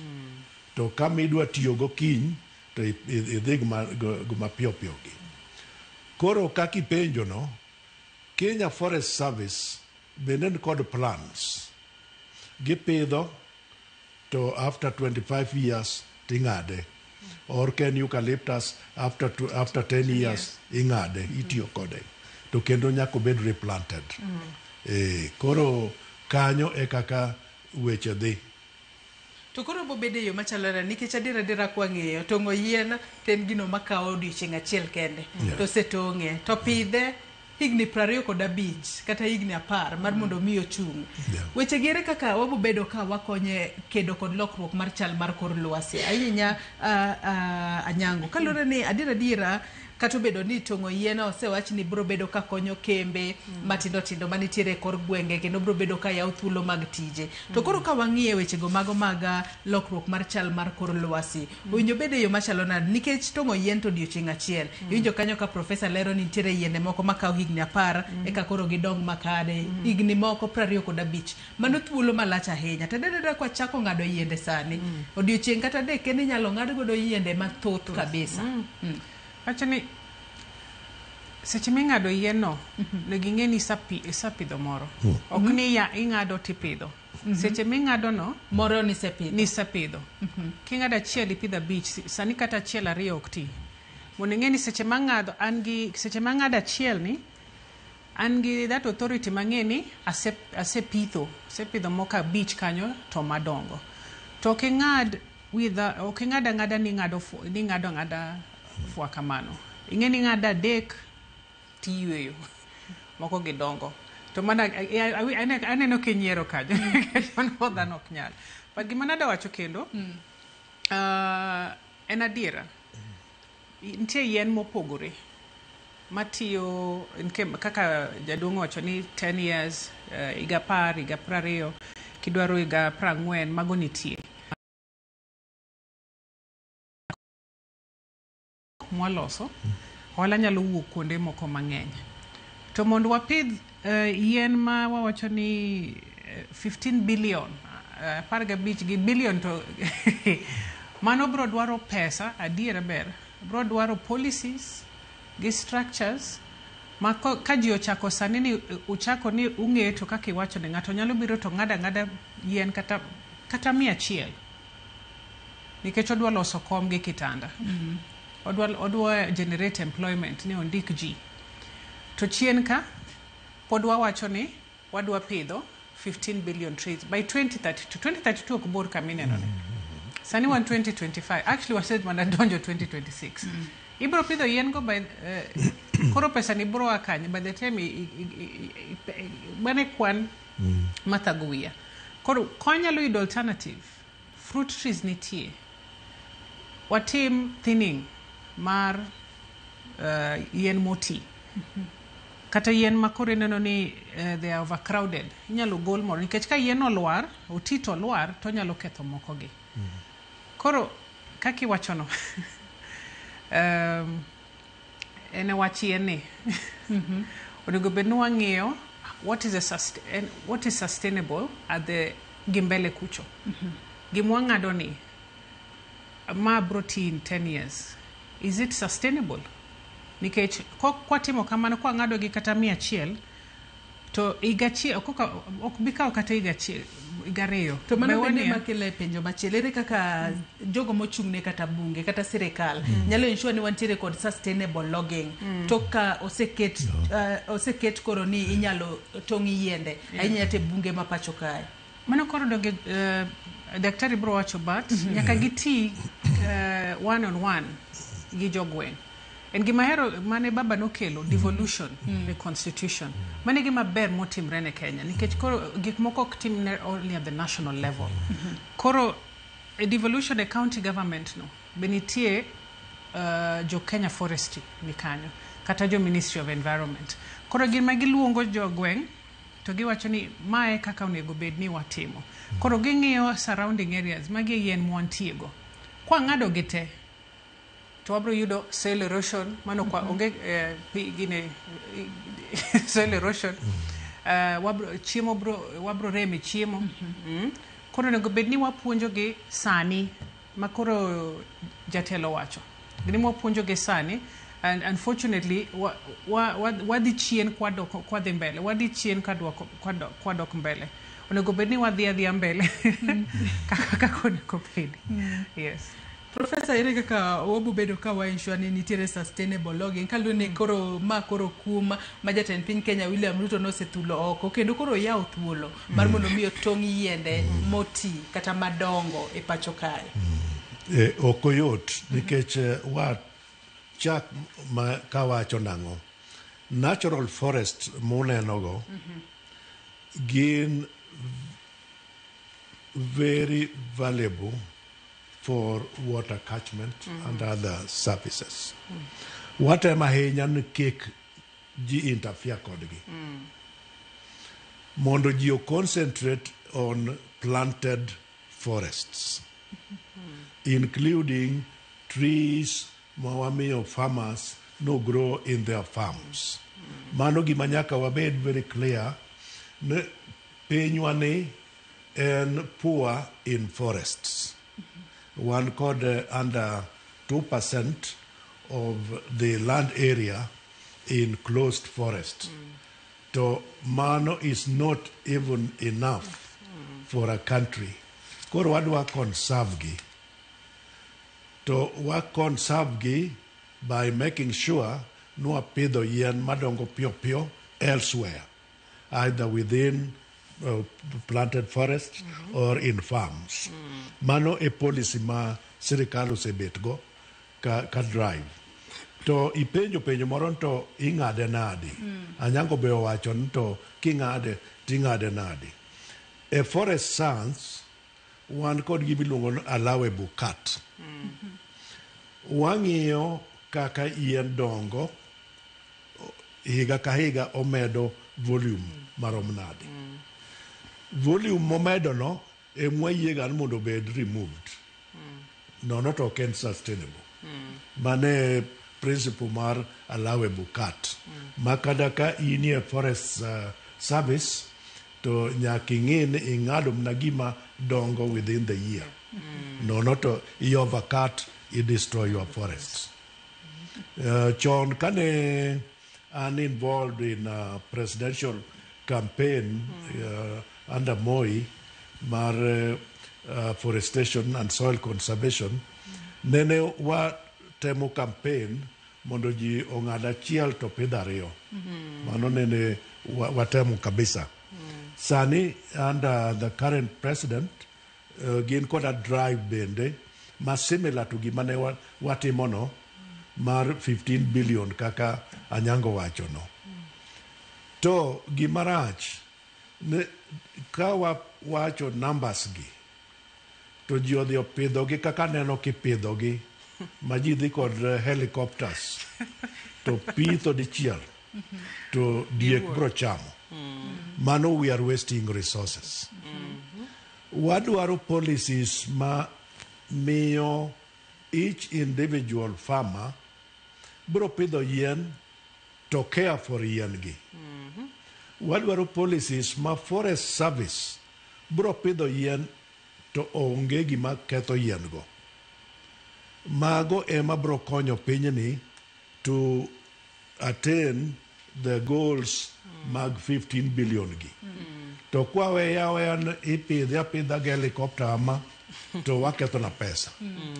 To kama idwa tiyogo kiny to idhi gi mapiyo piyo gi. Koro kaka ipenjo no, Kenya Forest Service bende nikod plans. Gipidho to after 25 years ting'ade. Or ken eucalyptus after 10 years ing'ade, itiyo kode. To kendo nyaka obed replanted. Koro kanyo e kaka weche dhi. To koro bobedo e yo machalo nade nikech adier adiera kwang'iyo tong'o yien to en gino makawo odiochieng' achiel kende. To osetong'e to pidhe higni 25 kata higni 10 mar mondo mi ochung'. Weche gi ere kaka wabobedo ka wakonye kedo kod lokruok mar chal mar kor lwasi ahinya Anyango kaluwore ni adier adiera kata obedo ni tong'o yien osewach ni biro bedo ka konyo kembe matindo tindo manitiere e kor gwenge kendo biro bedo ka yawo thuolo mag tije. To koro ka wang'iye wechego mago mag lokruok mar chal mar kor lwasi, owinjo bed e yo machalo nade nikech tong'o yien to odiochieng' achiel. Iwinjo kanyo ka profesa lero ni nitiere yiende moko makawo higni 10 eka koro gidong makare, higni moko 25. Mano thuolo malach ahinya. To adier adiera kwachako ng'ado yiende sani, odiochieng' kata adek kende inyalo ng'ad godo yiende mathoth kabisa. Wacho ni seche ming'ado yien no, onego ing'e ni isapidho moro. Ok ni ya ing'ado tipidho. Seche ming'ado no, moro nisepidho. Nisepidho. King'ado achiel ipidho 5, sani kata achiel ariyo ok ti. Mondo ing'e ni seche mang'ado an gi seche mang'ado achiel ni an gi that authority mang'e ni asepitho, asepidho moko 5 kanyo to madongo. To ok ing'ad with ok ing'ad ang'ada ni ing'ado ni ing'ado ang'ada fwa kamano. Ing'e ni ing'ado 3 tiyweyo. Moko gidongo. To mana aneno kinyiero kanyo. Mano dhano ok nyal. But gima nadwa wacho kendo, en adiera. Nitie yien mopogore matiyo kaka jaduong' owacho ni 10 years, higa 10, higa 20, kidwaro higa 40, mago nitie. Mwaloso, ohala nyalo wuok kuonde moko mang'eny. To mondo wapidh yien ma wawacho ni 15 billion, 15 gi billion to mano bro dwaro pesa, adiera ber, bro dwaro policies gi structures ma ka ji ochako sani ni uchako ni ung'eto kaka iwacho ni ng'ato nyalo biro to ng'ado ang'ada yien kata 100 nikech odwa loso kom gi kitanda. Odwa generate employment ni ondik ji. To chien ka pod wawacho ni wadwa pidho 15 billion trees by 2032. 2032 ok bor kama ineno ni. Sani wan 2025. Actually wased mana donjo 2026. Ibro pidho yien go by koro pesa ni bro a kanye by the time mane kwan mathago wiya. Koro konyalo yudo alternative. Fruit trees nitie. Watim thinning mar yien moti. Kata yien ma koro ineno ni they are overcrowded. Inyalo gol moro nikech ka yien olwar, oti to olwar to onyalo ketho moko gi. Koro kaka iwacho no, en e wach yien ni. Onego bed ni wang'iyo what is what is sustainable at the gi mbele kucho. Gima wang'ado ni ma bro ti in 10 years. Is it sustainable? Nikech kwatimo kamano kwang'ado gi kata 100 to higa achiel ok bi kawo kata higa achiel, higa 2. To mano bende makelo e penjo machielo, ere kaka jogo mochung'ne kata bunge kata sirikal nyalo ensure ni wantiere kod sustainable logging to ka oseket koro ni inyalo tong' yiende ahinya te bunge ma pacho kae. Mano koro donge daktari bro wacho but nyaka giti one on one gi jogweng'. En gima ahero mane baba nokelo devolution e constitution. Mano e gima ber motimre ne Kenya nikech koro gik moko ok timne only at the national level. Koro e devolution e county government no be nitie jo Kenya Forestry ni kanyo kata jo Ministry of Environment. Koro gima giluongo jogweng' To giwacho ni mae kaka onego bed ni watimo. Koro ging'iyo surrounding areas, magi e yien mwantiego. Kwang'ado gi te, to wabiro yudo soil erosion, mano kwa onge gine soil erosion. Wabro, chiemo bro, wabro rem e chiemo. Koro onego bed ni wapuonjogi sani ma koro jatelo wacho. Gini wapuonjogi sani and unfortunately wadhi chien kwadok kwadhi mbele, wadhi chien kwadok mbele. Onego bed ni wadhi adhiya mbele kaka onego bedi. Yes. Profesa, ere kaka wabo bedo ka wa ensure ni nitiere sustainable logging kaluwore ni koro ma koro kum ma jatend piny Kenya William Ruto nosethulo oko kendo koro oyawo thuolo mar mondo mi otong' yiende moti kata madongo e pacho kae. Ok oyot nikech wa chak ma kawacho nang'o, natural forest munenogo gin very valuable for water catchment and other services. Watemo ahinya ni kik ji interfere kodgi mondo ji o concentrate on planted forests, including trees ma wamiyo farmers no grow in their farms. Mano gima nyaka wabed very clear ni pinywa ni en poor in forests. Wan kod under 2% of the land area in closed forest. To mano is not even enough for a country. Koro wadwa conserve gi. To wa conserve gi by making sure ni wapidho yien madongo piyo piyo elsewhere, either within planted forests or in farms. Mano e policy ma sirikal osebet go ka drive. To ipenjo penjo moro ni to ing'ade nadi? Anyango be owacho ni to king'ade ting'ade nadi? E forest science wan kod gima iluongo ni allowable cut. Wang'iyo kaka yien dongo higa ka higa, omedo volume marom nade. Volume momedo no emwa yiega ni mondo obed removed. Nono to ok en sustainable. Mane principle mar allowable cut. Ma kata ka inie forest service to nyaka ing'i ni ing'ado mana gima dongo within the year. Nono to i overcut, i destroy your forests. Chon kane an involved in a presidential campaign under Moi mar forestation and soil conservation, nene watemo campaign mondo ji ong'ad achiel to pidh ariyo. Mano nene watemo kabisa. Sani under the current president gin koda drive bende ma similar to gima ne watimono mar 15 billion kaka Anyango wacho no. To gima rach ne ka wawacho numbers gi to ji odhi opidhogi kaka neno kipidhogi ma ji dhi kod helicopters to pitho dichiel to diek bro chamo. Mano we are wasting resources. Wadwaro policies ma miyo each individual farmer bro pidho yien to care for yien gi. Wadwaro policies ma forest service bro pidho yien to onge gima ketho yien go. Mago ema bro konyo pinyni to attain the goals mag 15 billion gi. To kwaweya aweya ni ipidhe apidha gi helicopter ama to waketho na pesa.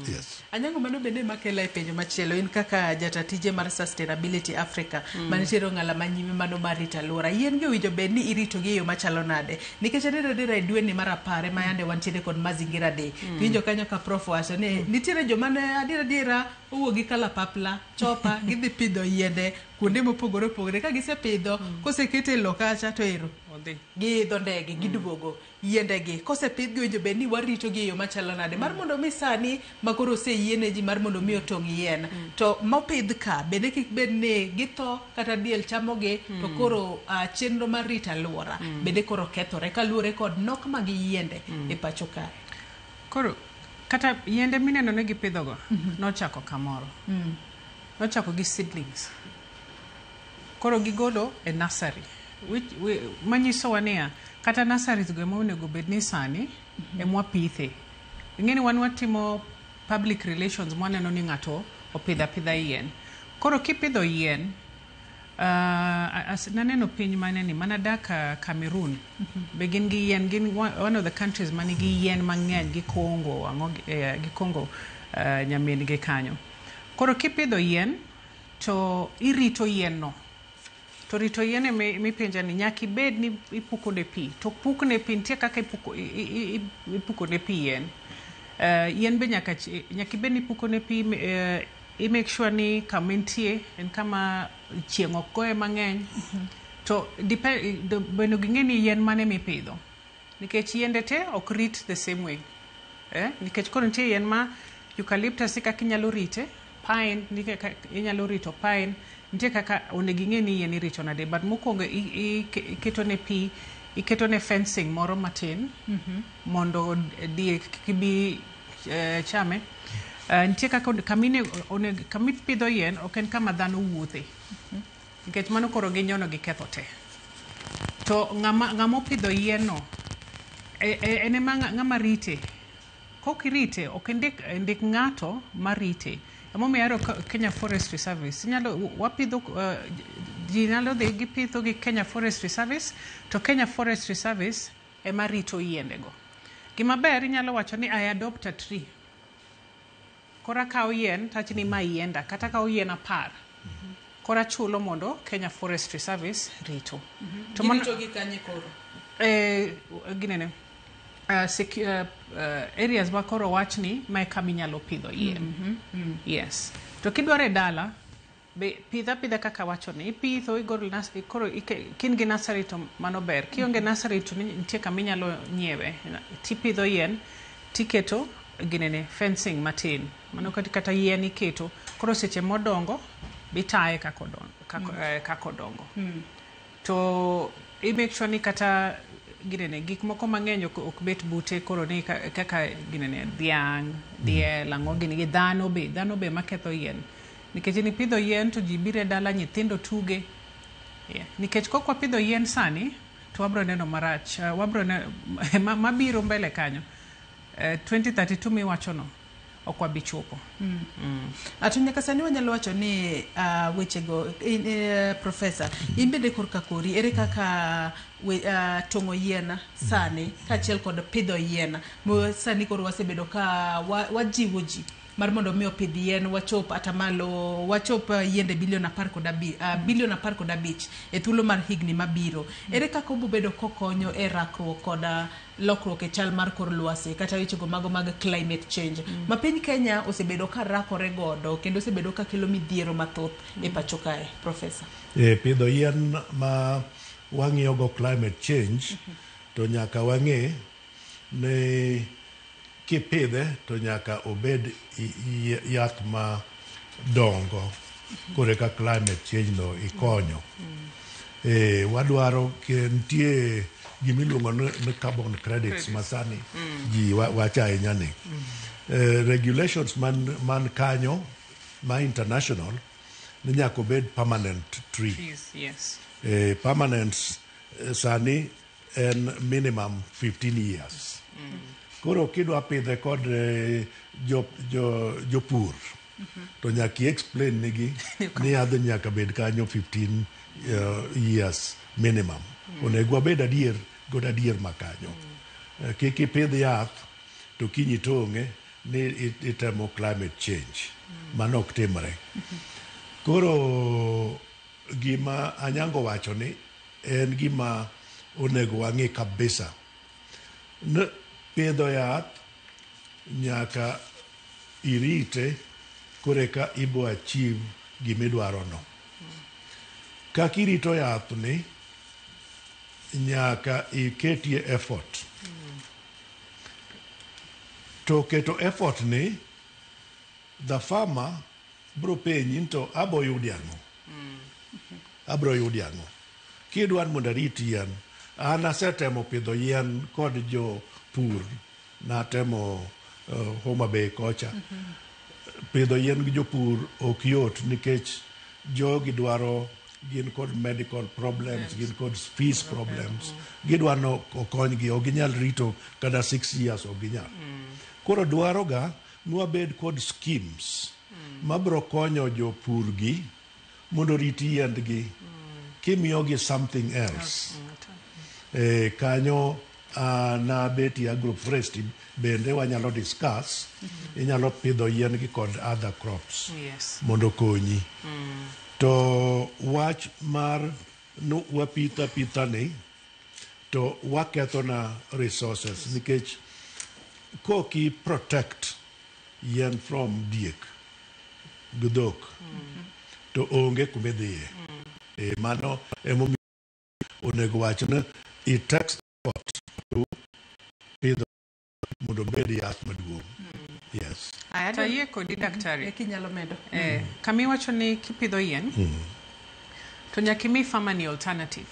Yes. Anyango, mano bende makela e penjo machielo in kaka jata tije mar Sustainability Africa manitiere ong'ala manyime mano mar rito alwora, yien gi owinjo bed ni irito gi e yo machalo nade? Nikech adier adier e dweni mar 10 ema yande wantiere kod Mazingira Day, tiwinjo kanyo ka prof wacho ni nitiere joma ne adier adiera owuok gi kalapapla chopa gidhi pidho yiende kuonde mopogore opogore ka gisepidho kosekete e lowo kacha to ero Odhi. giidho ndege giduogo yiendegi kosepidhgi owinjo bed ni waritogi e yo machalo nade mar mondo mi sani ma koro oseyiene ji mar mondo mi otong' yien to mopidh ka bende kik bed ni githo kata diel chamogi to koro chenro mar rito alwora bende koro kethore kaluwore kod nok mag yiende e pacho kae. Koro kata yiende mineno ni gipidhogo nochako kamoro. Nochako gi seedlings. Koro gigolo e nursery. Manyisowa niya, kata nurseries go ema onego bed ni sani ema wapithe. Ing'e ni wan watimo public relations mwaneno ni ng'ato opidho apidha yien. Koro kipidho yien, naneno piny mane ni manadak Cameroon be gin gi yien gin one of the countries manigi yien mang'eny gi Congo ang'o gi Congo nyamin gi kanyo. Koro kipidho yien to irito yien no. To rito yien emipenja ni nyaka ibed ni ipuko ne pi. To puk ne pi nitie kaka ipuko ne pi yien. Yien be nyaka ibed ni ipuko ne pi i make sure ni kama entie en kama chieng' ok goye mang'eny. To bende ging'e ni yien mane mipidho. Nikech yiende te ok rit the same way. Nikech koro nitie yien ma eucalyptus kaka inyalo rite, pine nitie kaka inyalo rito pine, nitie kaka onego ing'e ni yien irito nade. But mokwongo iketo ne pi, iketo ne fencing moro matin mondo diek kik bi chame. Nitie kaka kamipidho yien ok en kama dhano wuothe. Nikech mano koro ginyono giketho te. To ng'ama opidho yien no, en ema ng'ama rite. Kok irite, ok ndik ng'ato marite. Emomiyo ahero Kenya Forestry Service. Wapidho, ji nyalo dhi gipitho gi Kenya Forestry Service, to Kenya Forestry Service ema rito yiendego. Gima ber inyalo wacho ni I adopt a tree. Koro akawo yien tawacho ni ma yienda, kata akawo yien 10. Koro achulo mondo Kenya Forestry Service rito. To Girito gi kanye koro? Ginene. Areas ma koro wachni ma e kama inyalo pidho yien. Yes. To kidwaro e dala, be pidh apidha kaka wacho ni, ipitho igolo koro kin gi nursery to mano ber. Kionge nursery to nitie kama inyalo nyiewe. Tipidho yien, tiketo ginene fencing matin. Mano kata yien iketo, koro seche modongo bitaye kaka odongo. To i make sure ni kata ginene gik moko mang'eny ok bet bute koro ni kaka ginene dhiang', diel, ang'o gini gi dhano be maketho yien. Nikech in ipidho yien to ji biro e dala nyithindo tuge. Yeah. Nikech kok wapidho yien sani to wabro neno marach. Wabro mabiro mbele kanyo. 2032 miwachono ok wabi chopo. To nyaka sani wanyalo wacho ni wechego professor, in bende korka kori ere kaka tong'o yien sani kaachiel kod pidho yien sani koro wasebedo ka wajiwo ji mar mondo mi opidh yien wachop atamalo wachop yiende bilion 15 e thuolo mar higni mabiro. Ere kaka obobedo kokonyo e rakruok kod lokruok e chal mar kor lwasi kata wechego mago mag climate change ma piny Kenya osebedo ka rakore godo kendo osebedo ka kelo midhiero mathoth e pacho kae, professor? Pidho yien ma wang'iyo go climate change to nyaka wang'e ni kipidhe to nyaka obed yath ma dongo koro eka climate change no ikonyo. Wadwaro nitie gimiluongo ni carbon credits masani ji wacho ahinya ni regulations man kanyo ma international ni nyaka obed permanent tree. Trees, yes. Permanent sani en minimum 15 years. Koro kidwa pidhe kod jopur to nyaka i-explain nigi ni yadh nyaka bed kanyo 15 years minimum. Onego wabed adier god adier makanyo. Kik ipidh yath to kiny itong'e ni itemo climate change. Mano ok timre. Koro gima Anyango wacho ni en gima onego wang'i kabisa. Pidho yath nyaka irite Koro eka ibo achieve gimidwaro no. Kaka irito yath ni nyaka iketie effort. To keto effort ni the farmer bro penji ni to abo yudi ang'o? Abro yudi ang'o? Kidwa ni mondo arit yien, an asetemo pidho yien kod jopur, natemo Homa Bay kocha. Pidho yien gi jopur ok yot nikech jogi dwaro gin kod medical problems, gin kod fees problems. Gidwa ni okonygi, ok ginyal rito kata 6 years ok ginyal. Koro dwaro ga ni wabed kod schemes mabro konyo jopur gi mondo orit yiendgi kimiyogi something else. Kanyo nabetie agroforestry bende wanyalo discuss. Inyalo pidho yien gi kod other crops mondo okonyi. To wach mar no wapitho apitha ni to waketho na resources nikech koki protect yien from diek gi dhok to onge kumidhiye. Mano emomiyo onego wach ni it takes effort to pidho mondo obed yath maduong'. Yes. To ayie kodi daktari. Kinyalo medo. Kama iwacho ni kipidho yien to nyaka imi farmer ni alternative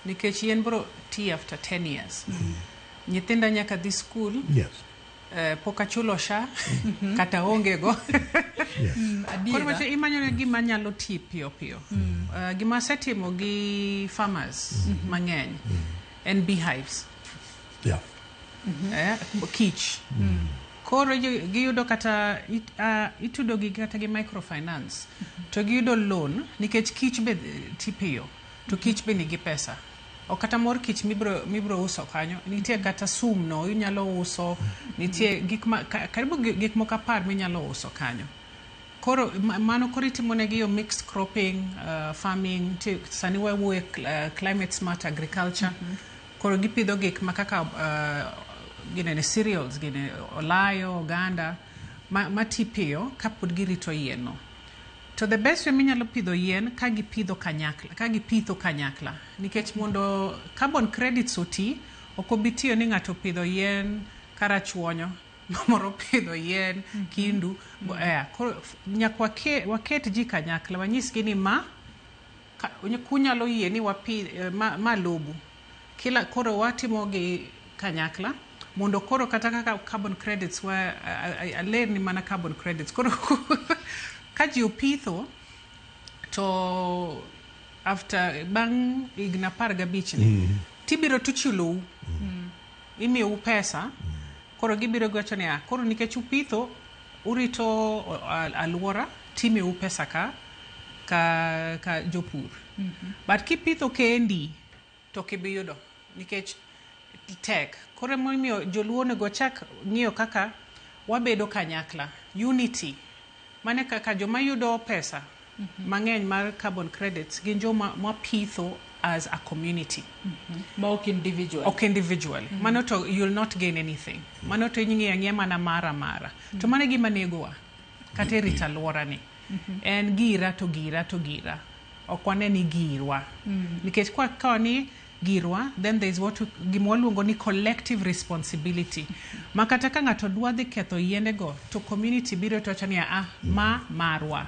nikech yien bro ti after 10 years. Nyithinda nyaka dhi school. Pok achulo SHA kata onge go. Koro wacho imanyo ne gima nyalo ti piyo piyo. Gima asetimo gi farmers mang'eny en beehives. Kich. Koro giyudo kata itudo gi kata gi microfinance to giyudo loan nikech kich be ti piyo to kich be nigi pesa. Ok kata mor kich mibro uso kanyo nitie kata sum no inyalo uso nitie gik ma karibu gik moko 10 minyalo uso kanyo. Koro mano koro itimo negi yo mixed cropping farming nitie, sani wawuoye climate smart agriculture. Koro gipidho gik ma kaka ginene cereals gine olayo oganda ma ti piyo kapod girito yien no. To the best way minyalo pidho yien ka gipidho kanyakla, ka gipitho kanyakla nikech mondo carbon credits oti ok obi tiyo ni ng'ato opidho yien karachuonyo moro opidho yien kindu koro nyaka waket ji kanyakla wanyisgi ni ma kunyalo yie ni wapi ma lobu kila koro watimo gi kanyakla mondo koro kata kaka carbon credits wa aler ni mana carbon credits koro ka ji opitho to after bang' higni 15 ni tibiro tichulou imiyou pesa koro gibiro giwacho niya koro nikech upitho urito alwora timiyou pesa ka jopur but kipitho kendi to ok ibi yudo nikech tek koro emomiyo joluo onego chak ng'iyo kaka wabedo kanyakla unity mane kaka joma yudo pesa mang'eny mar carbon credits gin joma mapitho as a community. Ma ok individual. Ok individually. Mano to you'll not gain anything. Mano to ing'iyo ang'iya mana mara to mano e gima negowa kata e rito alwora ni en gira to gira to gira ok wane ni girwa nikech kwa kawa ni girwa then there is what gima waluongo ni collective responsibility ma kata ka ng'ato dwa dhi ketho yiendego to community biro to wacho niya ah ma marwa.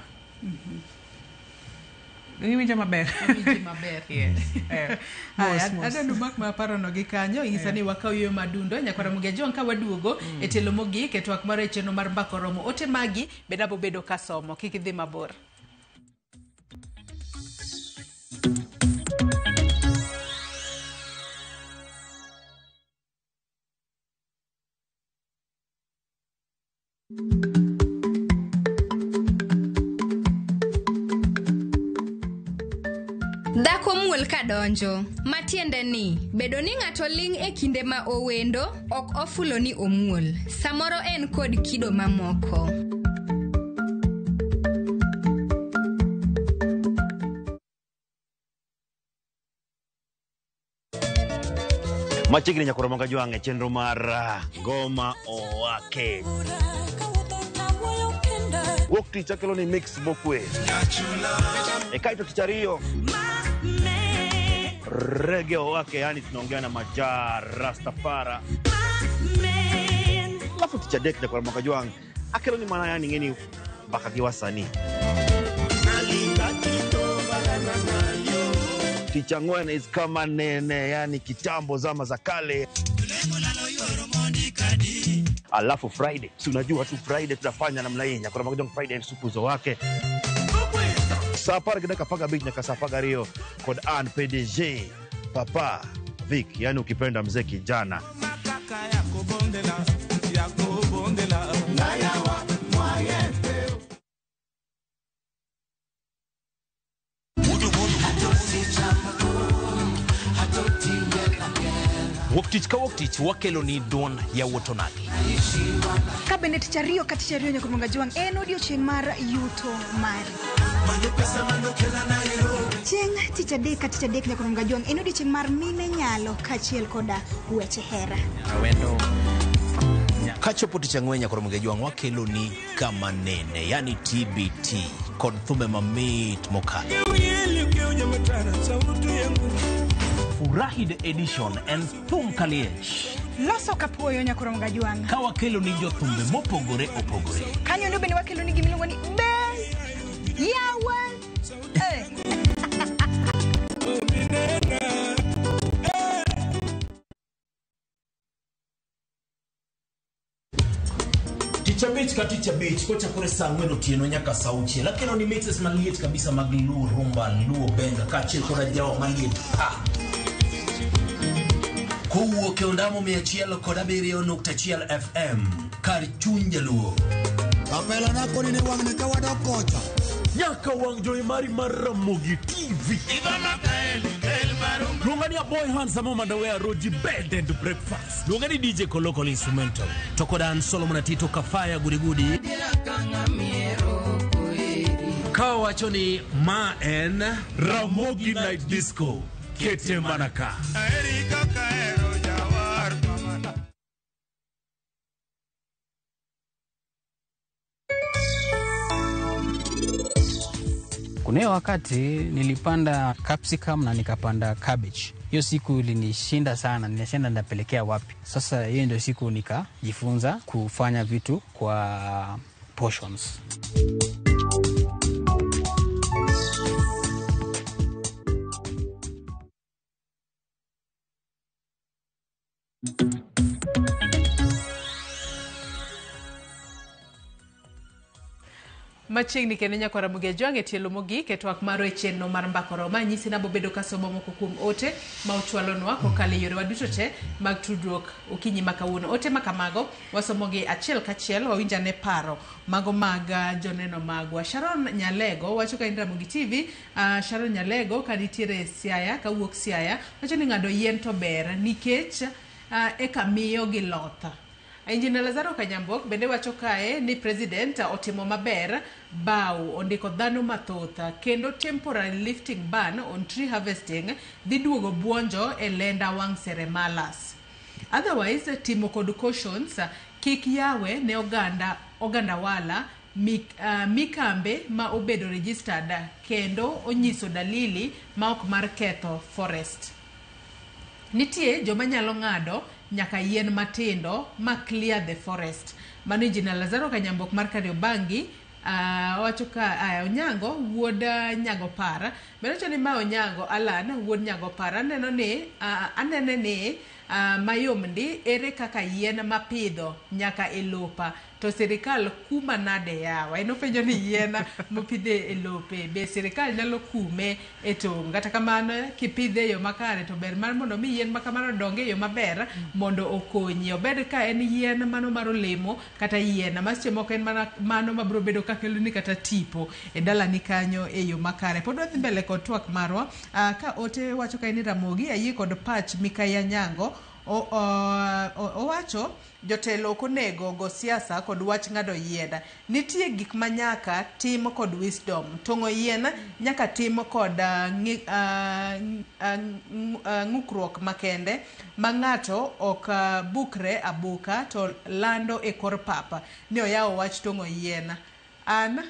Iwinjo maber? Awinji maber. Yes. Aya, Mos, mos. adwa mak ma parono gi kanyo ing'isa ni wakaw yueyo madundo nyakwara Mugia Jong ka waduogo e tielo mogik e twak mar e chenro mar mbaka oromo ote magi bende abo bedo ka somo kik idhi mabor. Dhako muol kadonjo, matiende ni bedo ni ng'ato ling' e kinde ma owendo ok ofulo ni omuol. Samoro en kod kido mamoko. Machiegni nyakoro moga jwang' e chenro mar Ngoma Owake. Kawuotho tawuoyo kenda. Wuok tich akelo ni mix mokwe. E kaeto tich ariyo rege wake, yani tunaongea na Maja Rastafara. Alafu tich adek nyakwar Makajwang' akelo ni mana yani ng'eni mbaka gi wasanii. Tich ang'wen is kama nene, yani kitambo zama za kale. Alafu Friday, si unajua tu Friday tunafanya namna hii nyakwar Makajwang' Friday supuzo wake saa 10:15 nyaka saa 12 kod an PDG Papa Vic, yani ukipenda mzee kijana. Wuok tich ka wuok tich wakelo ni duond yawuot onagi. Ka bende tich ariyo ka tich ariyo nyaka Jwang' en odiochieng' mar yuto mari. Chieng' tich adek ka tich adek nyaka Jwang' en odiochieng' mar mine nyalo kaachiel koda weche hera. Kachopo tich ang'wen nyaka Jwang' wakelo ni kama nene, yani TBT kod thumbe mamit mokalo. Furahi the edition en thum kaliech. Loso kapuoyo nyaka Jwang'. Ka wakelo ni jothumbe mopogore opogore. Kanyo ndo bende wakelo ni gimiluongo ni be yawa. Tich abich ka tich abich kochakore saa 4 otieno nyaka saa 6. Akelo ni mixes maliet kabisa mag Luo rumba, Luo benga kaachiel koda jawa maliet pa. Kowuok e ondamo 107.1 FM kar chuny Jaluo. Kapela na koni ni wang'ni ka wadok kocha. Nyaka wang' jowi mari mar Ramogi TV. Luonga ni Aboy Handsome Mandawe Roji Bed and Breakfast. Luonga ni DJ Kolokol Instrumental. To kod an Solomon Atito Kafaya Gudigudi. Ka wacho ni ma en Ramogi Night Disco. Kete manaka. Kuna wakati nilipanda capsicum na nikapanda cabbage. Hiyo siku ilinishinda sana, nilishinda ndapelekea wapi. Sasa hiyo ndio siku nikajifunza kufanya vitu kwa portions. Machiegni kendo nyakwar Ramogi Ajwang' e tielo mogik e twak marwa e chenro mar Mbaka Roma. Anyisi nabobedo kasomo moko kuom ote ma uchwalonwa kokalo e yorewa duto te mag tudruok okinyi ma kawuono. Ote ma kamago wasomogi achiel kachiel, wawinj ane paro mago mag joneno magwa. Sharon Nyalego wacho ka in Ramogi TV, Sharon Nyalego ka nitiere Siaya, kawuok Siaya, wacho ni ng'ado yien to ber nikech eka miyo gi loth. Engineer Lazaro Kanyambok bende wacho kae ni president otimo maber baw ondiko dhano mathoth kendo temporary lifting ban on tree harvesting dhi duogo buonjo e lenda wang' seremalas. Otherwise timo kod cautions kik yawe ne oganda wala mikambe ma obedo registered kendo onyiso dalili ma ok mar ketho forest. Nitie joma nyalo ng'ado nyaka yien matindo ma clear the forest. Mano Engineer Lazaro Kanyambok mar Kariobangi wacho ka Onyango wuod Nyagopara. Bende ni ma Onyango Alan wuod Nyagopara aneno ni anene ni mayom ndi ere kaka yien mapidho nyaka e lopa to sirikal kuma nade yawa. En openjo ni yien mopidhe e lope be sirikal nyalo kume e tong'. Kata kamano kipidhe e yo makare to ber mar mondo mi yien makamano odong e yo maber mondo okonyi. Obed ka en yien mano mar olemo kata yien ma seche moko en mana mano mabiro bedo kakeloni kata tipo e dalani kanyo e yo makare. Pod wadhi mbele kod twak marwa ka ote wacho ka en Ramogi ayie kod pach Mikai Anyango. Owacho jotelo ok onego go siasa kod wach ng'ado yien. Nitie gik ma nyaka tim kod wisdom. Tong'o yien nyaka tim kod ng'ukruok makende ma ng'ato ok bukre abuka to lando e kor pap ni oyawo wach tong'o yien. An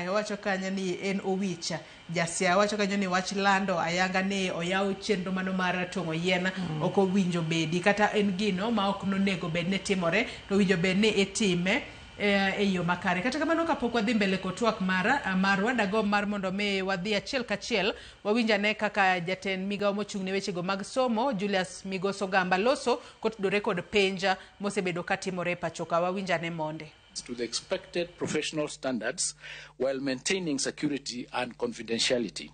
owacho kanyo ni en Owicha Jasia, wacho kanyo ni wach lando ayanga ni oyaw chenro mano mar tong'o yien ok owinjo bedi kata en gino ma ok nonego bed ni timore, to owinjo bed ni itime e yo makare. Kata kamano, kapok wadhi mbele kod twak marwa, dagomb mar mondo mi wadhi achiel kachiel wawinj ane kaka jatend migawo mochung' ne wechego mag somo Julius Migos Ogamba loso kotudore kod penj mosebedo katimore e pacho ka. Wawinj ane monde. To the expected professional standards while maintaining security and confidentiality.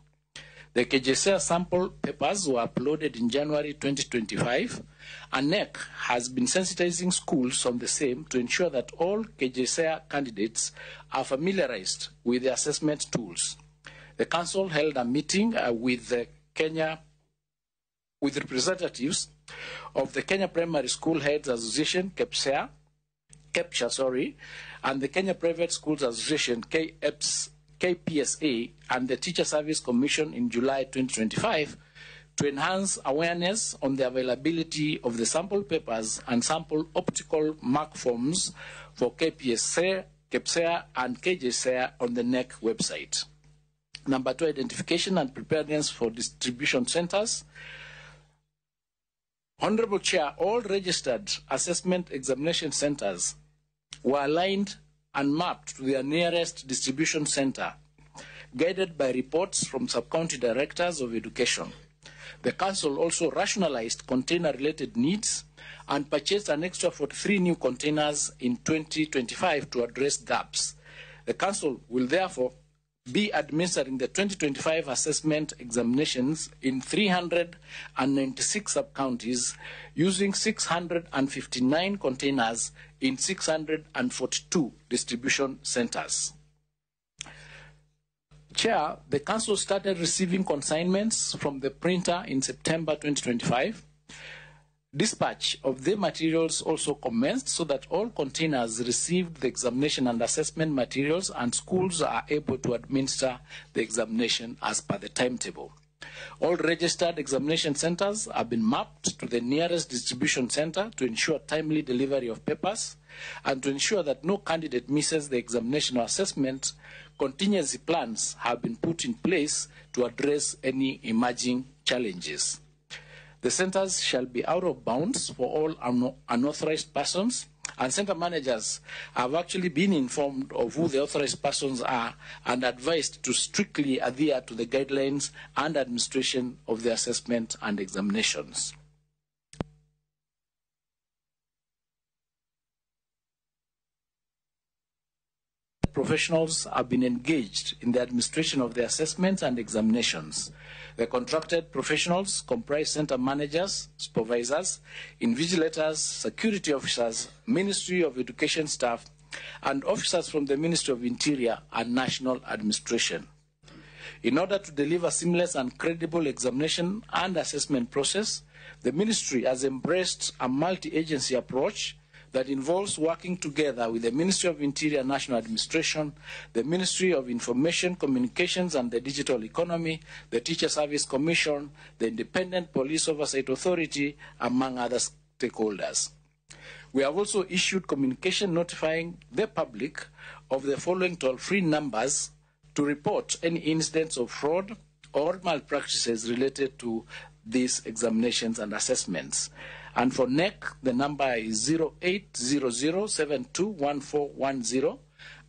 The KJSEA sample papers were uploaded in January 2025, and KNEC has been sensitizing schools on the same to ensure that all KJSEA candidates are familiarized with the assessment tools. The council held a meeting with the Kenya with representatives of the Kenya Primary School Heads Association, KEPSEA, KEPSHA, sorry, and the Kenya Private Schools Association, KPSA, and the Teacher Service Commission in July 2025 to enhance awareness on the availability of the sample papers and sample optical mark forms for KPSA, KEPSEA, and KJSEA on the KNEC website. Number 2, identification and preparedness for distribution centers. Honorable Chair, all registered assessment examination centers were aligned and mapped to their nearest distribution center, guided by reports from sub-county directors of education. The council also rationalized container-related needs and purchased an extra 43 new containers in 2025 to address gaps. The council will therefore be administering the 2025 assessment examinations in 396 sub-counties using 659 containers in 642 distribution centers. Chair, the council started receiving consignments from the printer in September 2025. Dispatch of the materials also commenced so that all containers received the examination and assessment materials and schools are able to administer the examination as per the timetable. All registered examination centers have been mapped to the nearest distribution center to ensure timely delivery of papers and to ensure that no candidate misses the examination or assessment. Contingency plans have been put in place to address any emerging challenges. The centers shall be out of bounds for all unauthorized persons, and center managers have actually been informed of who the authorized persons are and advised to strictly adhere to the guidelines and administration of the assessment and examinations. Professionals have been engaged in the administration of the assessments and examinations. The contracted professionals comprise center managers, supervisors, invigilators, security officers, Ministry of Education staff, and officers from the Ministry of Interior and National Administration. In order to deliver seamless and credible examination and assessment process, the ministry has embraced a multi-agency approach that involves working together with the Ministry of Interior National Administration, the Ministry of Information, Communications and the Digital Economy, the Teacher Service Commission, the Independent Police Oversight Authority, among other stakeholders. We have also issued communication notifying the public of the following toll-free numbers to report any incidents of fraud or malpractices related to these examinations and assessments. And for KNEC, the number is 0800721410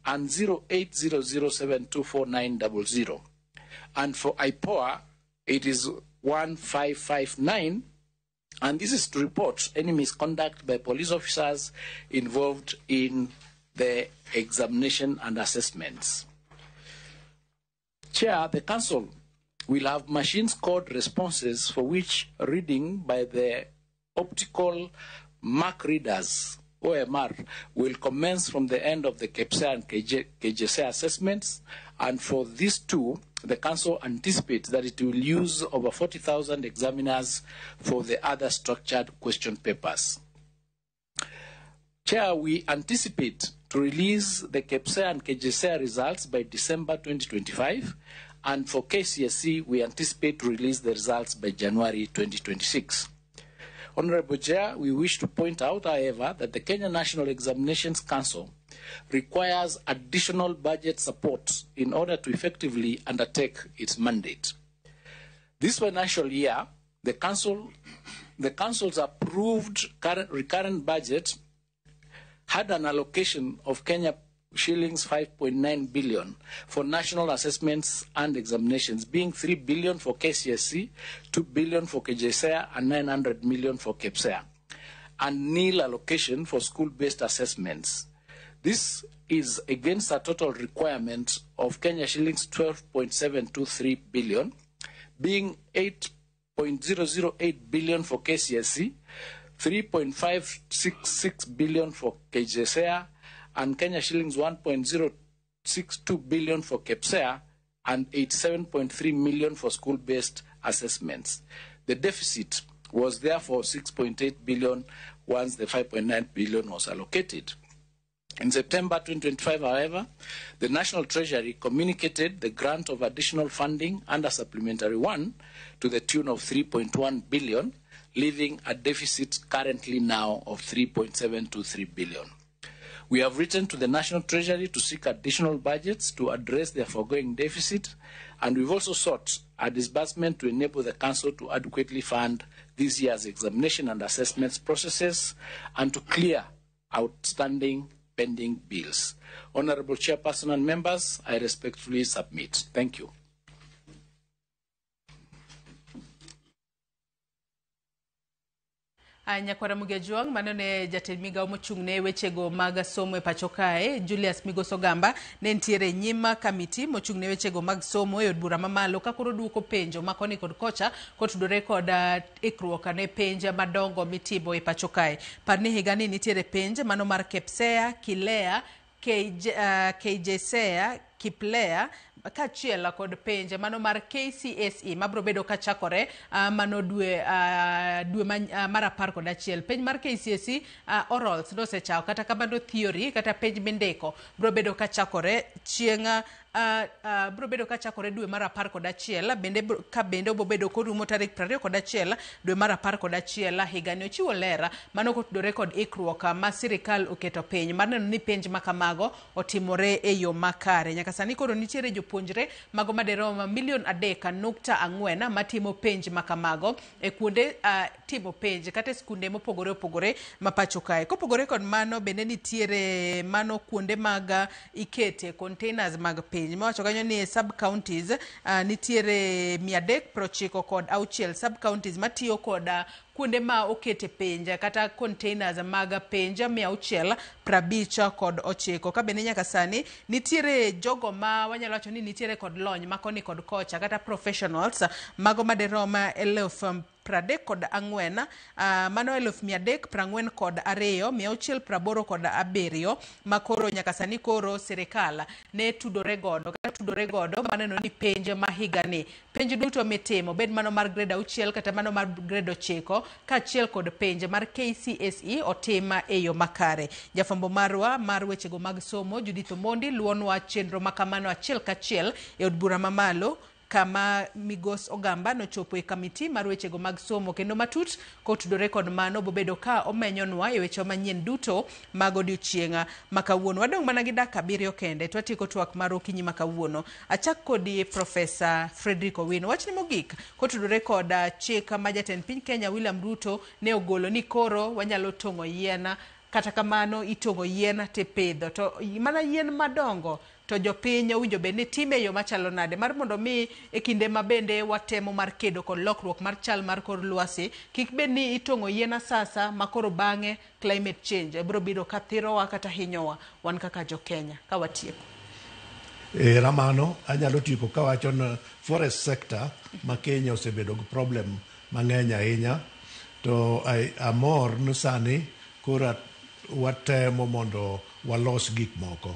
and 0800724900. And for IPOA, it is 1559. And this is to report any misconduct by police officers involved in the examination and assessments. Chair, the Council will have machine scored responses for which reading by the optical mark readers, OMR, will commence from the end of the KPSEA and KJSEA assessments. And for these two, the Council anticipates that it will use over 40,000 examiners for the other structured question papers. Chair, we anticipate to release the KPSEA and KJSEA results by December 2025. And for KCSE, we anticipate to release the results by January 2026. Honorable Chair, we wish to point out, however, that the Kenya National Examinations Council requires additional budget support in order to effectively undertake its mandate. This financial year, the Council's approved current, recurrent budget had an allocation of Kenya shillings 5.9 billion for national assessments and examinations, being 3 billion for KCSE, 2 billion for KJSEA, and 900 million for KPSEA, and nil allocation for school-based assessments. This is against a total requirement of Kenya shillings 12.723 billion, being 8.008 billion for KCSE, 3.566 billion for KJSEA, and Kenya shillings 1.062 billion for KPSEA, and 87.3 million for school-based assessments. The deficit was therefore 6.8 billion once the 5.9 billion was allocated. In September 2025, however, the National Treasury communicated the grant of additional funding under Supplementary 1 to the tune of 3.1 billion, leaving a deficit currently now of 3.723 billion. We have written to the National Treasury to seek additional budgets to address the foregoing deficit, and we've also sought a disbursement to enable the Council to adequately fund this year's examination and assessments processes and to clear outstanding pending bills. Honorable Chairperson and members, I respectfully submit. Thank you. Nyakwara Mugejuang, mano ne jatend migawo mochung' ne wechego mag somo e pacho kae, Julius Migos Ogamba, ne nitiere e nyim kamiti mochung' ne wechego mag somo e od bura mamalo ka koro duoko penjo ma koni kod kocha kotudore kod ikruok ne penj madongo mitimo e pacho kae. Par ni higani nitiere penj mano mar KPSEA, KILEA, KJSEA, KIPLEA, kaachiel kod penj mano mar KCSE mabro bedo kachakore mano dwe mar 11. Penj mar KCSE orals nosechako, kata kamano theory kata penj mindiko bro bedo kachakore chieng' bro bedo kachakore dwe mar 11, bende ka bende obobedo korumo tarik 21 dwe mar 11 higani. Ochiwo ler mano kotudore kod ikruok ma sirikal oketo piny mar neno ni penj makamago otimore e yo makare. Nyaka sani koro nitiere jopuonjre mago maderom milion 3.4 matimo penj makamago e kuonde timo penj kata e skunde mopogore opogore ma pacho kae. Kopogore kod mano bende nitiere mano kuonde mag ikete containers mag penj. Mawacho kanyo ni sub counties nitiere 396 sub counties matiyo kod kuonde ma okete penj kata containers mag penj 659. Ka bende nyaka sani nitiere jogo ma wanyalo wacho ni nitiere kod lony ma koni kod kocha kata professionals mago maderom 34,000 mano 342,687 makoro nyaka sani koro sirikal ne tudore godo kata tudore godo maneno ni penj ma higani penj duto mitimo bed mano mar grade 6 kata mano mar grade 9 kaachiel kod penj mar KCSE otim e yo makare. Jafwambo marwa mar wechego mag somo Judith Omondi luonwa chenro makamano achiel kachiel e od bura mamalo kama Migos Ogamba nochopo e kamiti mar wechego mag somo kendo matut kotudore kod mano bobedo ka omenyonwa e weche manyien duto mag odiochieng' ma kawuono. Wadong' mana gi dakika 7 kende to watieko twak mar okinyi ma kawuono. Achak kodi Profesa Frederick Owino. Wachni mogik kotudore kod chik ma jatend piny Kenya William Ruto ne ogolo ni koro wanyalo tong'o yien, kata kamano itong'o yien tipidho to mana yien madongo to jopiny owinjo bed ni time yo machalo nade mar mondo mi e kinde ma bende watemo mar kedo kod lokruok mar chal mar kor lwasi kik bed ni itong'o yien asasa ma koro bang'e climate change biro bedo ka thirowa kata hinyowa wan kaka jo Kenya. Ka watieko Ramano anyalo tieko kawacho ni forest sector ma Kenya osebedo gi problem mang'eny ahinya to amor ni sani koro watemo mondo walos gik moko.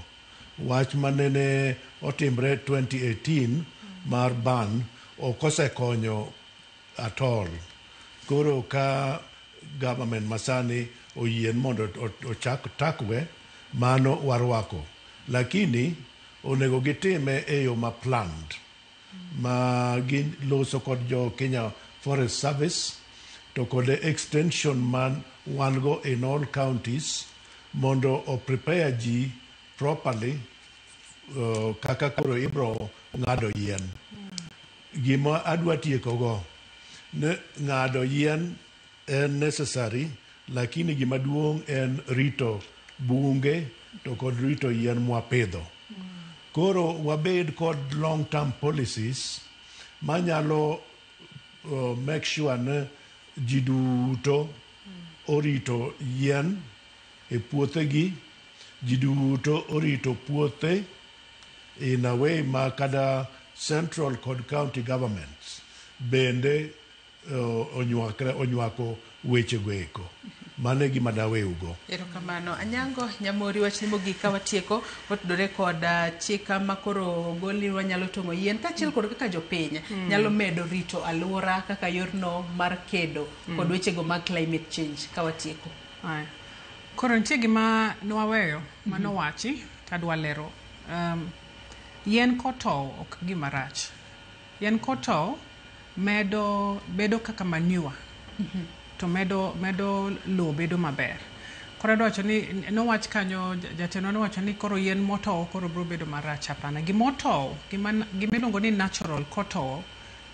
Wach manene otimre 2018 mar ban ok osekonyo at all. Koro ka government masani oyien mondo ochak takwe, mano warwako. Lakini onego gitime e yo ma planned ma giloso kod jo Kenya Forest Service to kod extension man wan go in all counties mondo o prepare ji properly kaka koro ibro ng'ado yien. Gima adwa tieko go ne ng'ado yien en necessary, lakini gima duong' en rito bunge to kod rito yien mwapidho. Koro wabed kod long term policies manyalo make sure ni ji duto orito yien e puothegi, ji duto orito puothe in a way ma kada central kod county governments bende onywakre onywako wechego eko. Mano e gima daweugo. Erokamano. Anyango Nyamori, wachni mogik ka watieko otudore kod chik ma koro ogol ni wanyalo tong'o yien kaachiel kod kaka jopiny nyalo medo rito alwora kaka yorno mar kedo kod wechego mag climate change ka watieko. Aya. Koro nitie gima nwaweyo manowachi tadwa lero. Yien kotow ok gima rach. Yien kotow medo bedo kaka manure to medo medo lowo bedo maber. Koro adwa wacho ni nowach kanyo jatendwa nowacho ni koro yien motow koro biro bedo marach hapana. Gimotow gima gimiluongo ni natural kotow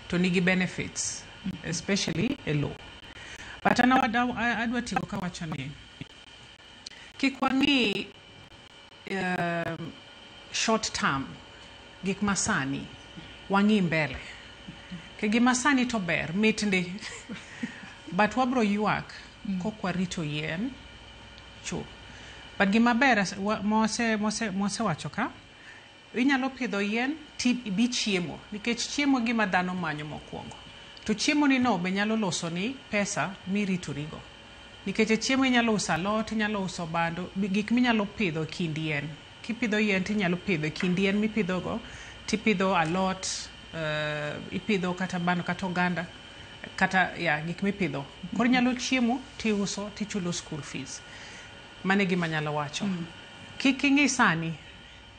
to nigi benefits especially e lowo. But an adwa tieko kawacho ni kik wang'i short term gik masani wang'i mbele. Ke gima sani to ber mit ndi but wabro ywak kok warito yien cho. But gima ber mose mose mosewacho ka inyalo pidho yien ti ibi chiemo nikech chiemo gima dhano manyo mokwongo. To chiemo ni no be nyalo loso ni pesa miritorigo. Nikech e chiemo inyalo uso alot, inyalo uso bando, gik minyalo pidho e kind yien. Kipidho yien tinyalo pidho e kind yien mipidho go, tipidho alot, ipidho kata bando kata oganda, kata ya gik mipidho. Koro inyalo chiemo tiuso tichulo school fees. Mano e gima anyalo wacho. Kik ing'i sani,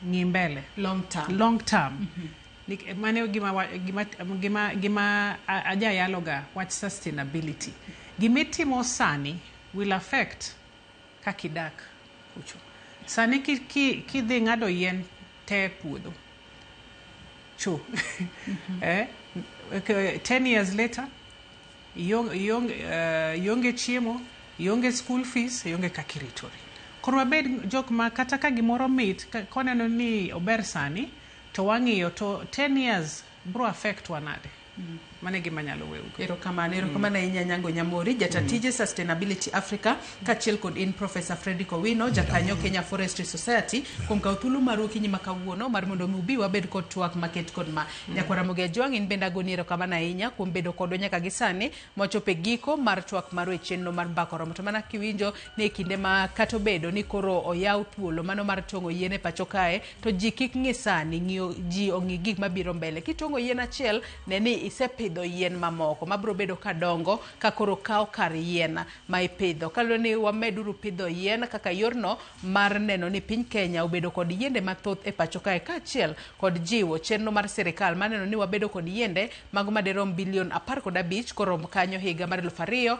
ng'i mbele. Long term. Long term. Mano e gima, gima, gima, gima ajayaloga wach sustainability. Gima sani will affect kaka idak kucho. Sani kidhi ng'ado yien te e puodho, cho. 10 years later, ionge chiemo, ionge school fees, ionge kaka iritori. Koro wabed jok ma kata ka gimoro mit, koneno ni ober sani, to wang'iyo to 10 years bro affect wa nade. Mano e gima anyalo weugo. Erokamano, erokamano ahinya Nyango Nyamori, jata tije Sustainability Africa, kaachiel kod in Professor Frederick Owino, jakanyo Kenya Forestry Society, kuom kawo thuolo maru okinyi ma kawuono mar mondo mi ubi wabed kod twak maket kod ma. Nyakwara Ramogi Ajwang', in bende agoni erokamano ahinya kuom bedo kodwa nyaka gi sani mwachopo e giko mar twak marwa e chenro mar Mbaka Oromo. To mana kiwinjo ni e kinde ma kata obedo ni koro oyaw thuolo mano mar tong'o yien e pacho kae, to ji kik ng'i sani, ng'iyo ji ong'i gik mabiro mbele. Kitong'o yien achiel, ne ni isepidho yien mamoko mabiro bedo kadongo ka koro kawo kar yien ma ipidho. Kaluwore ni wameduru pidho yien kaka yorno mar neno ni piny Kenya obedo kod yiende mathoth e pacho kae kaachiel kod jiwo chenro mar sirikal mar neno ni wabedo kod yiende mago madirom bilion 15 koromo kanyo higa mar 2032.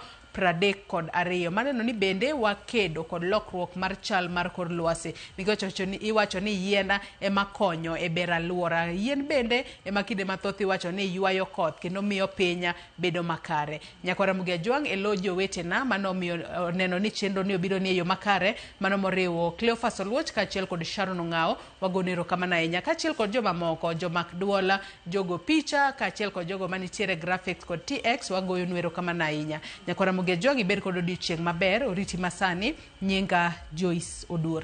Maneno ni bende wakedo kod lokruok mar chal mar kor lwasi nikech iwacho ni yien ema konyo e bero alwora. Yien bende ema kinde mathoth iwacho ni ywayo koth kendo miyo piny bedo makare. Nyakwara Ramogi Ajwang' e lo jowetena mano omiyo neno ni chenro ni obiro ni e yo makare mano moriwo Cleophas Oluoch kaachiel kod Sharon Ong'ao wagone erokamano ahinya kaachiel kod jomamoko jomak duola, jogo picha kaachiel kod jogo manitiere graphics kod TX wagoyonu erokamano ahinya. Nyakwara Ramogi Ajwang' ibed kod odiochieng' maber oriti masani nyinga Joyce Oduor.